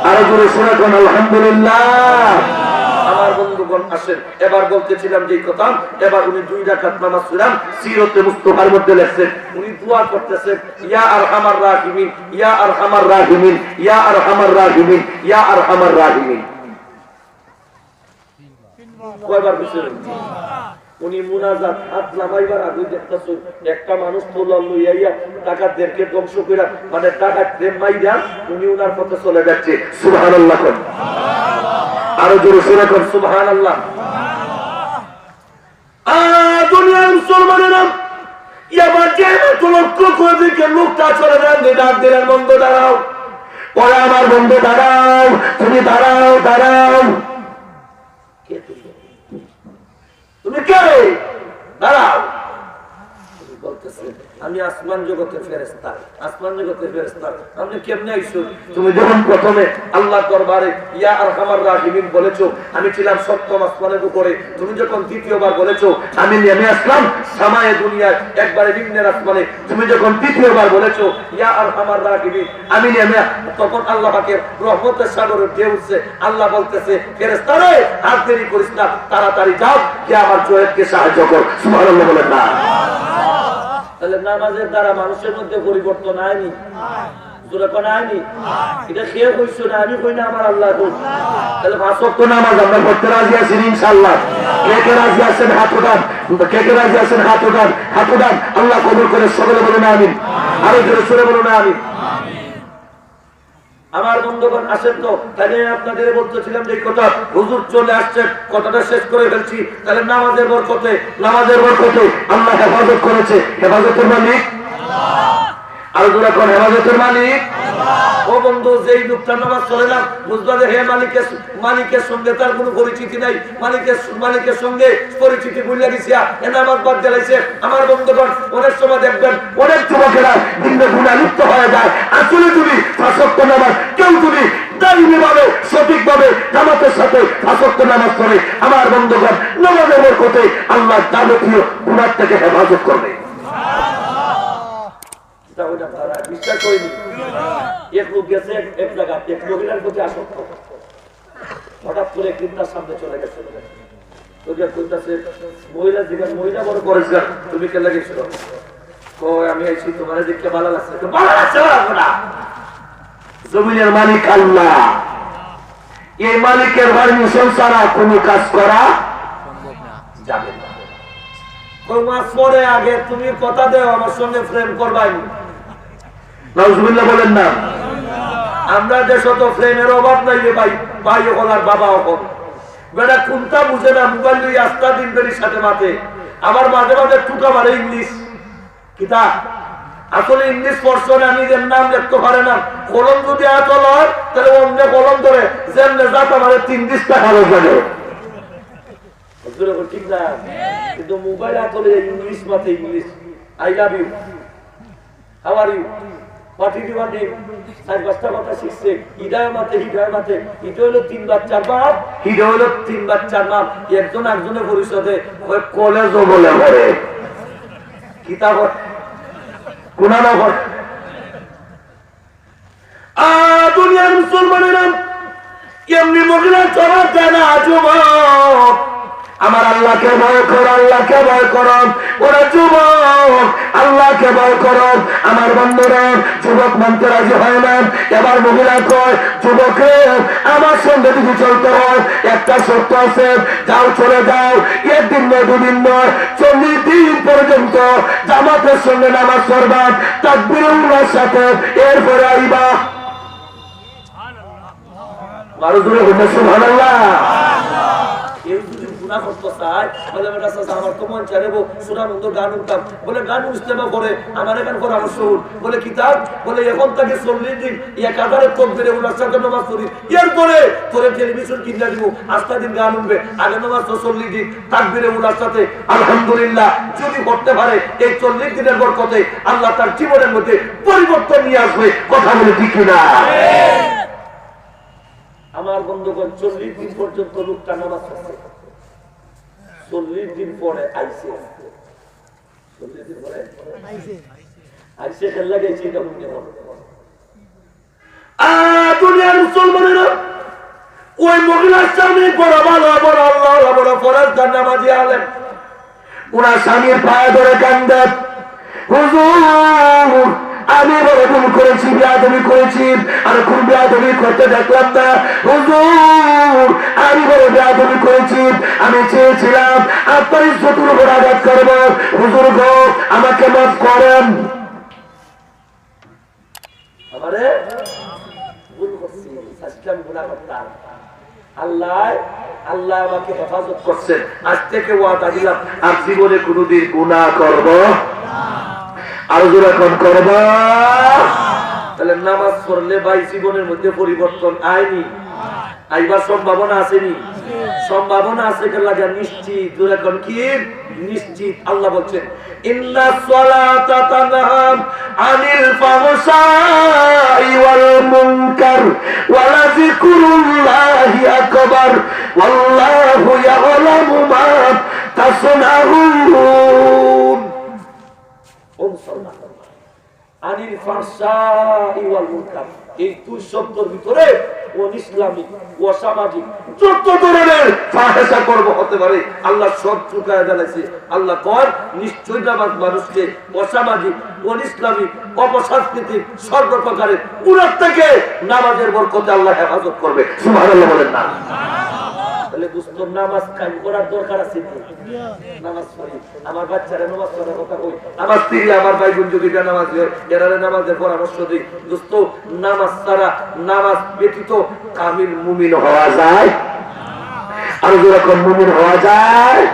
আরো জোরে সুরে কন, আলহামদুলিল্লাহ। আমার বন্ধুগণ আসেন, এবার বলতেছিলাম যেই কথা, এবার উনি দুই রাকাত নামাজ পড়ান, সিরতে মুস্তফার মধ্যে লেখছেন, উনি দোয়া করতেছেন, "ইয়া আরহামার রাহিমিন, ইয়া আরহামার রাহিমিন, ইয়া আরহামার রাহিমিন, ইয়া আরহামার রাহিমিন।" কয়বার কইছে? উনি মুনাজাত হাত লামাইবার আগে দেখতেছে একটা মানুষ তলোয়ার লইয়া আইয়া ডাকাতদেরকে ধ্বংস কইরা, মানে ডাকাতরে মাইরা উনি উনার পথে চলে যাচ্ছে। সুবহানাল্লাহ কন। আরো জোরে সুরে কন, সুবহানাল্লাহ। আ, দুনিয়ার মুসলমানেরা, এবার যে মাত্র লক্ষ্য করে দেখে লোকটা চলে যান, যে ডাক দিলেন, "বন্ধু দাঁড়াও, ওরা আমার বন্ধু দাঁড়াও, তুমি দাঁড়াও, দাঁড়াও।" কে তুমি? তুমি কে? দাঁড়াও। তুমি বলতেছে, "আমি আসমান জগতের ফেরেশতা।" আসমান জগতের ফেরেশতা, "আপনি কেমনে আইছো?" তুমি যখন প্রথমে আল্লাহর দরবারে ইয়া আরহামার রাহিমিন বলেছো, আমি ছিলাম সপ্তম আসমানের উপরে। তুমি যখন দ্বিতীয়বার বলেছো, আমি নেমে আসলাম সামায়ে দুনিয়ায়, একবারে নিম্নের আসমানে। তুমি যখন তৃতীয়বার বলেছো, ইয়া আরহামার রাহিমিন, আমি নেমে, তখন আল্লাহ পাকের রহমতের সাগরের ঢেউ উঠছে। আল্লাহ বলতেছে, "ফেরেশতারে, আর দেরি করিস না, তাড়াতাড়ি যাও, গিয়ে আমার জয়েদকে সাহায্য কর।" সুবহানাল্লাহ বলেন না? তাহলে নামাজের দ্বারা মানুষের মধ্যে পরিবর্তন আয়নি? জোরে কন আয়নি? এটা কে কইছে না? আমি কই না, আমার আল্লাহ কই। তাহলে পাঁচ ওয়াক্ত নামাজ আমরা পড়তে রাজি আছি ইনশাআল্লাহ। কে কে রাজি আছেন হাত উঠান, কে কে রাজি আছেন হাত উঠান, হাত উঠান। আল্লাহ কবুল করে, সকলে বলুন আমিন। আরো জোরে সুরে বলুন আমিন। আমার বন্ধুগণ আসেন তো, তাহলে আপনাদের বলতেছিলাম যে কথা, হুজুর চলে আসছেন, কথাটা শেষ করে ফেলছি। তাহলে নামাজের বরকতে, নামাজের বরকতে আল্লাহ হেফাজত করেছে। হেফাজতের মালিক? আরো জোরে কন, হেফাজতের মালিক? ও বন্ধু, যেই লোকটা নামাজ পড়ে না, বুঝবা যে হে মালিকের, মালিকের সঙ্গে তার কোনো পরিচিতি নাই। মালিকের, মালিকের সঙ্গে পরিচিতি ভুলিয়া গেছিয়া এ নামাজ বাদ দিলাইছে। আমার বন্ধুগণ, অনেক সময় দেখবেন অনেক যুবকেরা ভিন্ন গুণালিপ্ত হয়ে যায়। আসলে যদি পাঁচ ওয়াক্ত নামাজ কেউ যদি দায়িমি ভাবে, সঠিকভাবে জামাতের সাথে পাঁচ ওয়াক্ত নামাজ পড়ে, আমার বন্ধুগণ, নামাজের বরকতে আল্লাহ যাবতীয় গুনাহ থেকে হেফাজত করবে। এটা ওইটা তারা বিশ্বাস হয়নি। এক লোক গেছে এক, এক জায়গায়, এক মহিলার প্রতি আসক্ত। হঠাৎ করে একদিন তার সামনে চলে গেছে। তো যে কইতাছে, মহিলা জিজ্ঞাসা, মহিলা বড় পরেশগার, "তুমি কে লাগে এসো?" কয়, "আমি আইছি তোমার দেখতে ভালো লাগছে।" তো ভালো লাগছে, ভালো লাগছে না। জমিনের মালিক আল্লাহ। এই মালিকের পারমিশন ছাড়া কোনো কাজ করা যাবে না। কয়, "ওয়াজ পড়ে আগে তুমি কথা দেও আমার সঙ্গে প্রেম করবায় নি।" নাউজুবিল্লাহ বলেন না। আমরা দেশো তো প্রেমের অভাব নাই রে ভাই, ভাই অকল আর বাবা অকল। বেটা কুন্তা বুঝে না, মোবাইল লইয়া আস্তা দিন বেটির সাথে মাতে। আবার মাঝে মাঝে টুকা মারে ইংলিশ। কিতা? আসলে ইংলিশ পড়ছো না, নিজের নাম লেখতে পারে না। কলম যদি আতো লয়, তাহলে অমনে কলম ধরে, যেমনে যাতা মারে তিন দিস টাকা রোজ লাগে। হুজুর, এখন ঠিক না? কিন্তু মোবাইল আতো লইয়া ইংলিশ মাতে English. "I love you, how are you, what is your name?" চাইর পাঁচটা কথা শিখছে, ইডায় মাতে, ইডায় মাতে। ইটা অইলো তিন বাচ্চার বাপ, ইটা অইলো তিন বাচ্চার মা। একজন আরকজনে পরিচয় দেয়, কয়, "কলেজো বলে পড়ে।" কিতা কয়? কুনা না কয়? আ, দুনিয়ার মুসলমানেরা, এমনি মহিলা জবাব দেয় না, "যুবক, আমার আল্লাহকে ভয় করো, আল্লাহকে ভয় করো।" ওরা যুবক, আল্লাহকে ভয় করো। আমার বন্ধুরা, যুবক মানতে রাজি হয় না। এবার মহিলা কয়, "যুবক রে, আমার সঙ্গে যদি চলতে হয়, একটা শর্ত আছে, যাও, চলে যাও, একদিন নয়, দুদিন নয়, চল্লিশ দিন পর্যন্ত জামাতের সঙ্গে নামাজ পড়বা, তাকবীরে উলার সাথে, এরপরে আইবা।" আরো জোরে বলুন, সুবহানাল্লাহ। কেউ যদি গুনাহ করতে চায়, বলে, "বেটা চাচা, আমার তো মন চায় রে বউ, শোনা মন্দ গান শুনতাম।" বলে, "গান শুনতে না করে, আমার এখানে পরামর্শ হুন।" বলে, "কিতা?" বলে, "এখন থাকি চল্লিশ দিন এক হাজারে তকবিরে উলার সাথে নামাজ পড়ি, এরপরে তোরে টেলিভিশন কিনা দিব, আস্তা দিন গান শুনবে, আগে নামাজ তো চল্লিশ দিন।" তাকবীরে উলার সাথে আলহামদুলিল্লাহ যদি পড়তে পারে, এই চল্লিশ দিনের বরকতে আল্লাহ তার জীবনের মধ্যে পরিবর্তন নিয়ে আসবে। কথা বলে ঠিক কিনা? আমার বন্ধুগণ, চল্লিশ দিন পর্যন্ত লোকটা নামাজ পড়ছে, চল্লিশ দিন পরে আইছে, চল্লিশ দিন পরে আইছে, খেলা গেছে, এটা মনে হয়। আ, দুনিয়ার মুসলমানেরা, ওই মহিলার স্বামী বড় ভালো, বড় আল্লাহওয়ালা, বড় পরেজগার নামাজি আলেম। ওনার স্বামীর পায়ে ধরে কান্দে, "হুজুর, আমি বড় ভুল করেছি, বেয়াদবি করেছি, আর কোন বেয়াদবি করতে দেখলাম না। হুজুর, আমি বড় বেয়াদবি করেছি, আমি চেয়েছিলাম আপনার ইজ্জতের উপর আঘাত করব। হুজুর গো, আমাকে মাফ করেন।" আমারে ভুল করছি, চাইছিলাম গুনাহ করতাম। আল্লাহ, আল্লাহ আমাকে হেফাজত করছেন। আজ থেকে ওয়াদা দিলাম, আর জীবনে কোনোদিন গুনাহ করব। আরো জোরে এখন করব। তাহলে নামাজ পড়লে ভাই জীবনের মধ্যে পরিবর্তন আয়নি? আইবার সম্ভাবনা আছে নি? সম্ভাবনা আছে, কেন লাগে? নিশ্চিত। জোরে এখন কি? নিশ্চিত। আল্লাহ বলছেন, "ইন্নাস সালাতা তানহা আনিল ফাহশাই ওয়াল মুনকার ওয়া লাযিকরুল্লাহি আকবার ওয়াল্লাহু ইয়ালামু মা তাসনাউন।" ও মুসলমান, আনিল ফাহশাই ওয়াল মুনকার, এই দুই শব্দর ভিতরে অনিসলামিক, অসামাজিক যত ধরনের ফাহেশা কর্ম হতে পারে, আল্লাহ সব চুকায় জানাইছে। আল্লাহ কন, নিশ্চয় নামাজ মানুষকে অসামাজিক, অনিসলামিক, অপসাংস্কৃতিক সর্বপ্রকারের গুনাহ থেকে নামাজের বরকতে আল্লাহ হেফাজত করবে। সুবহানাল্লাহ বলেন না? তাহলে দোস্ত, নামাজ কায়েম করার দরকার আছে কি? নামাজ পড়ি। আমার বাচ্চারে নামাজ পড়ার কথা কই, আমার স্ত্রী, আমার ভাই বোন যদি বেনামাজি হয়, এরারে নামাজের পরামর্শ দেই। দোস্ত, নামাজ ছাড়া, নামাজ ব্যতীত কামিল মুমিন হওয়া যায়? আর যেরকম মুমিন হওয়া যায়,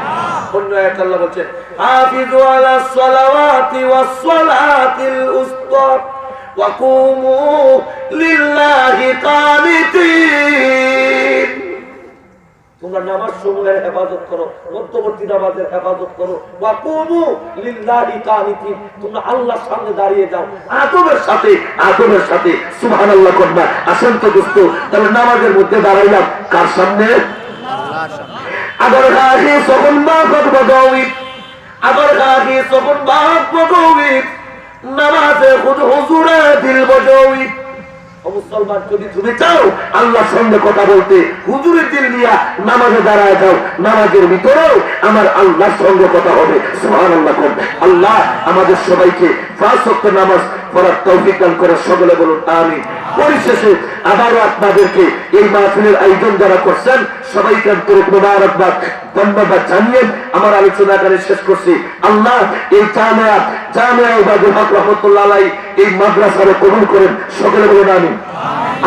অন্য আয়াত আল্লাহ বলছেন, "হাফিজু আলা সালাওয়াতি ওয়াস সালাতিল উস্তা ওয়া কুমু লিল্লাহি কানিতিন।" তোমরা নামাজ সমূহের হেফাজত করো, মধ্যবর্তী নামাজের হেফাজত করো। ওয়া কুমু লিল্লাহি কানিতিন, তোমরা আল্লাহর সামনে দাঁড়িয়ে যাও আদবের সাথে, আদবের সাথে। সুবহানাল্লাহ কর না। আসেন তো দোস্ত, তাহলে নামাজের মধ্যে দাঁড়াইলাম কার সামনে? আবার কাহি তখন মা বাবা গৌরী, আবার কাহি তখন মা বাবা গৌরী, নামাজে হুজু-, হুজুরে দিল বজৌরি। ও মুসলমান, যদি তুমি চাও আল্লাহর সঙ্গে কথা বলতে, হুজুরের দিল নিয়া নামাজে দাঁড়ায় যাও, নামাজের ভিতরেও আমার আল্লাহর সঙ্গে কথা হবে। সুবহানাল্লাহ কর। আল্লাহ আমাদের সবাইকে পাঁচ ওয়াক্ত নামাজ করার তৌফিক দান করেন। সকলে বলুন আমিন। পরিশেষে আবারও আপনাদেরকে এই মাহফিলের আয়োজন যারা করছেন, সবাইকে আন্তরিক মোবারকবাদ, ধন্যবাদ জানিয়ে আমার আলোচনা এখানে শেষ করছি। আল্লাহ এই জামিয়া, জামিয়া ইবাদুল হক রহমতুল্লাহ আলাই এই মাদ্রাসারে কবুল করেন। সকলে বলুন আমিন।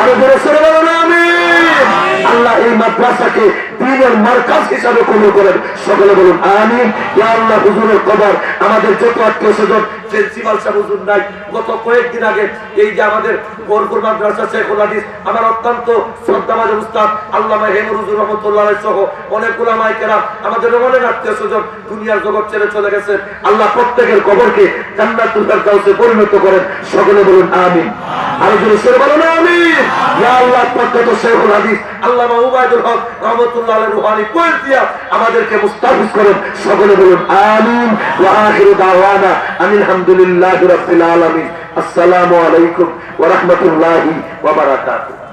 আরো জোরে সরে বলুন আমিন। আল্লাহ এই মাদ্রাসাকে দ্বীনের মারকাজ হিসাবে কবুল করেন। সকলে বলুন আমিন। ইয়া আল্লাহ, হুজুরের কবর, আমাদের যত আত্মীয় স্বজন, প্রিন্সিপাল সাহেব হুজুর নাই, গত কয়েকদিন আগে এই যে আমাদের গহরপুর মাদ্রাসা শেখুল হাদিস, আমার অত্যন্ত শ্রদ্ধাভাজন উস্তাদ আল্লামা হেমুর হুজুর রহমতুল্লাহ আলাইহি সহ অনেক উলামায়ে কেরাম, আমাদের অনেক আত্মীয় স্বজন দুনিয়ার জগৎ ছেড়ে চলে গেছেন। আল্লাহ প্রত্যেকের কবরকে জান্নাতুল ফেরদাউসে পরিণত করেন। সকলে বলুন আমিন। আরো জোরে সরে বলুন আমিন। ইয়া আল্লাহ, প্রখ্যাত শেখুল হাদিস আল্লামা উবাইদুল হক রহমতুল্লাহ আলাইহি রুহানি কয়েক দিয়া আমাদেরকে মুস্তাফিজ করেন। সকলে বলুন আমিন। ওয়া আখিরু দাওয়ানা আনিল হামদুলিল্লাহি রাব্বিল আলামিন। আসসালামু আলাইকুম ওয়া রাহমাতুল্লাহি ওয়া বারাকাতুহু।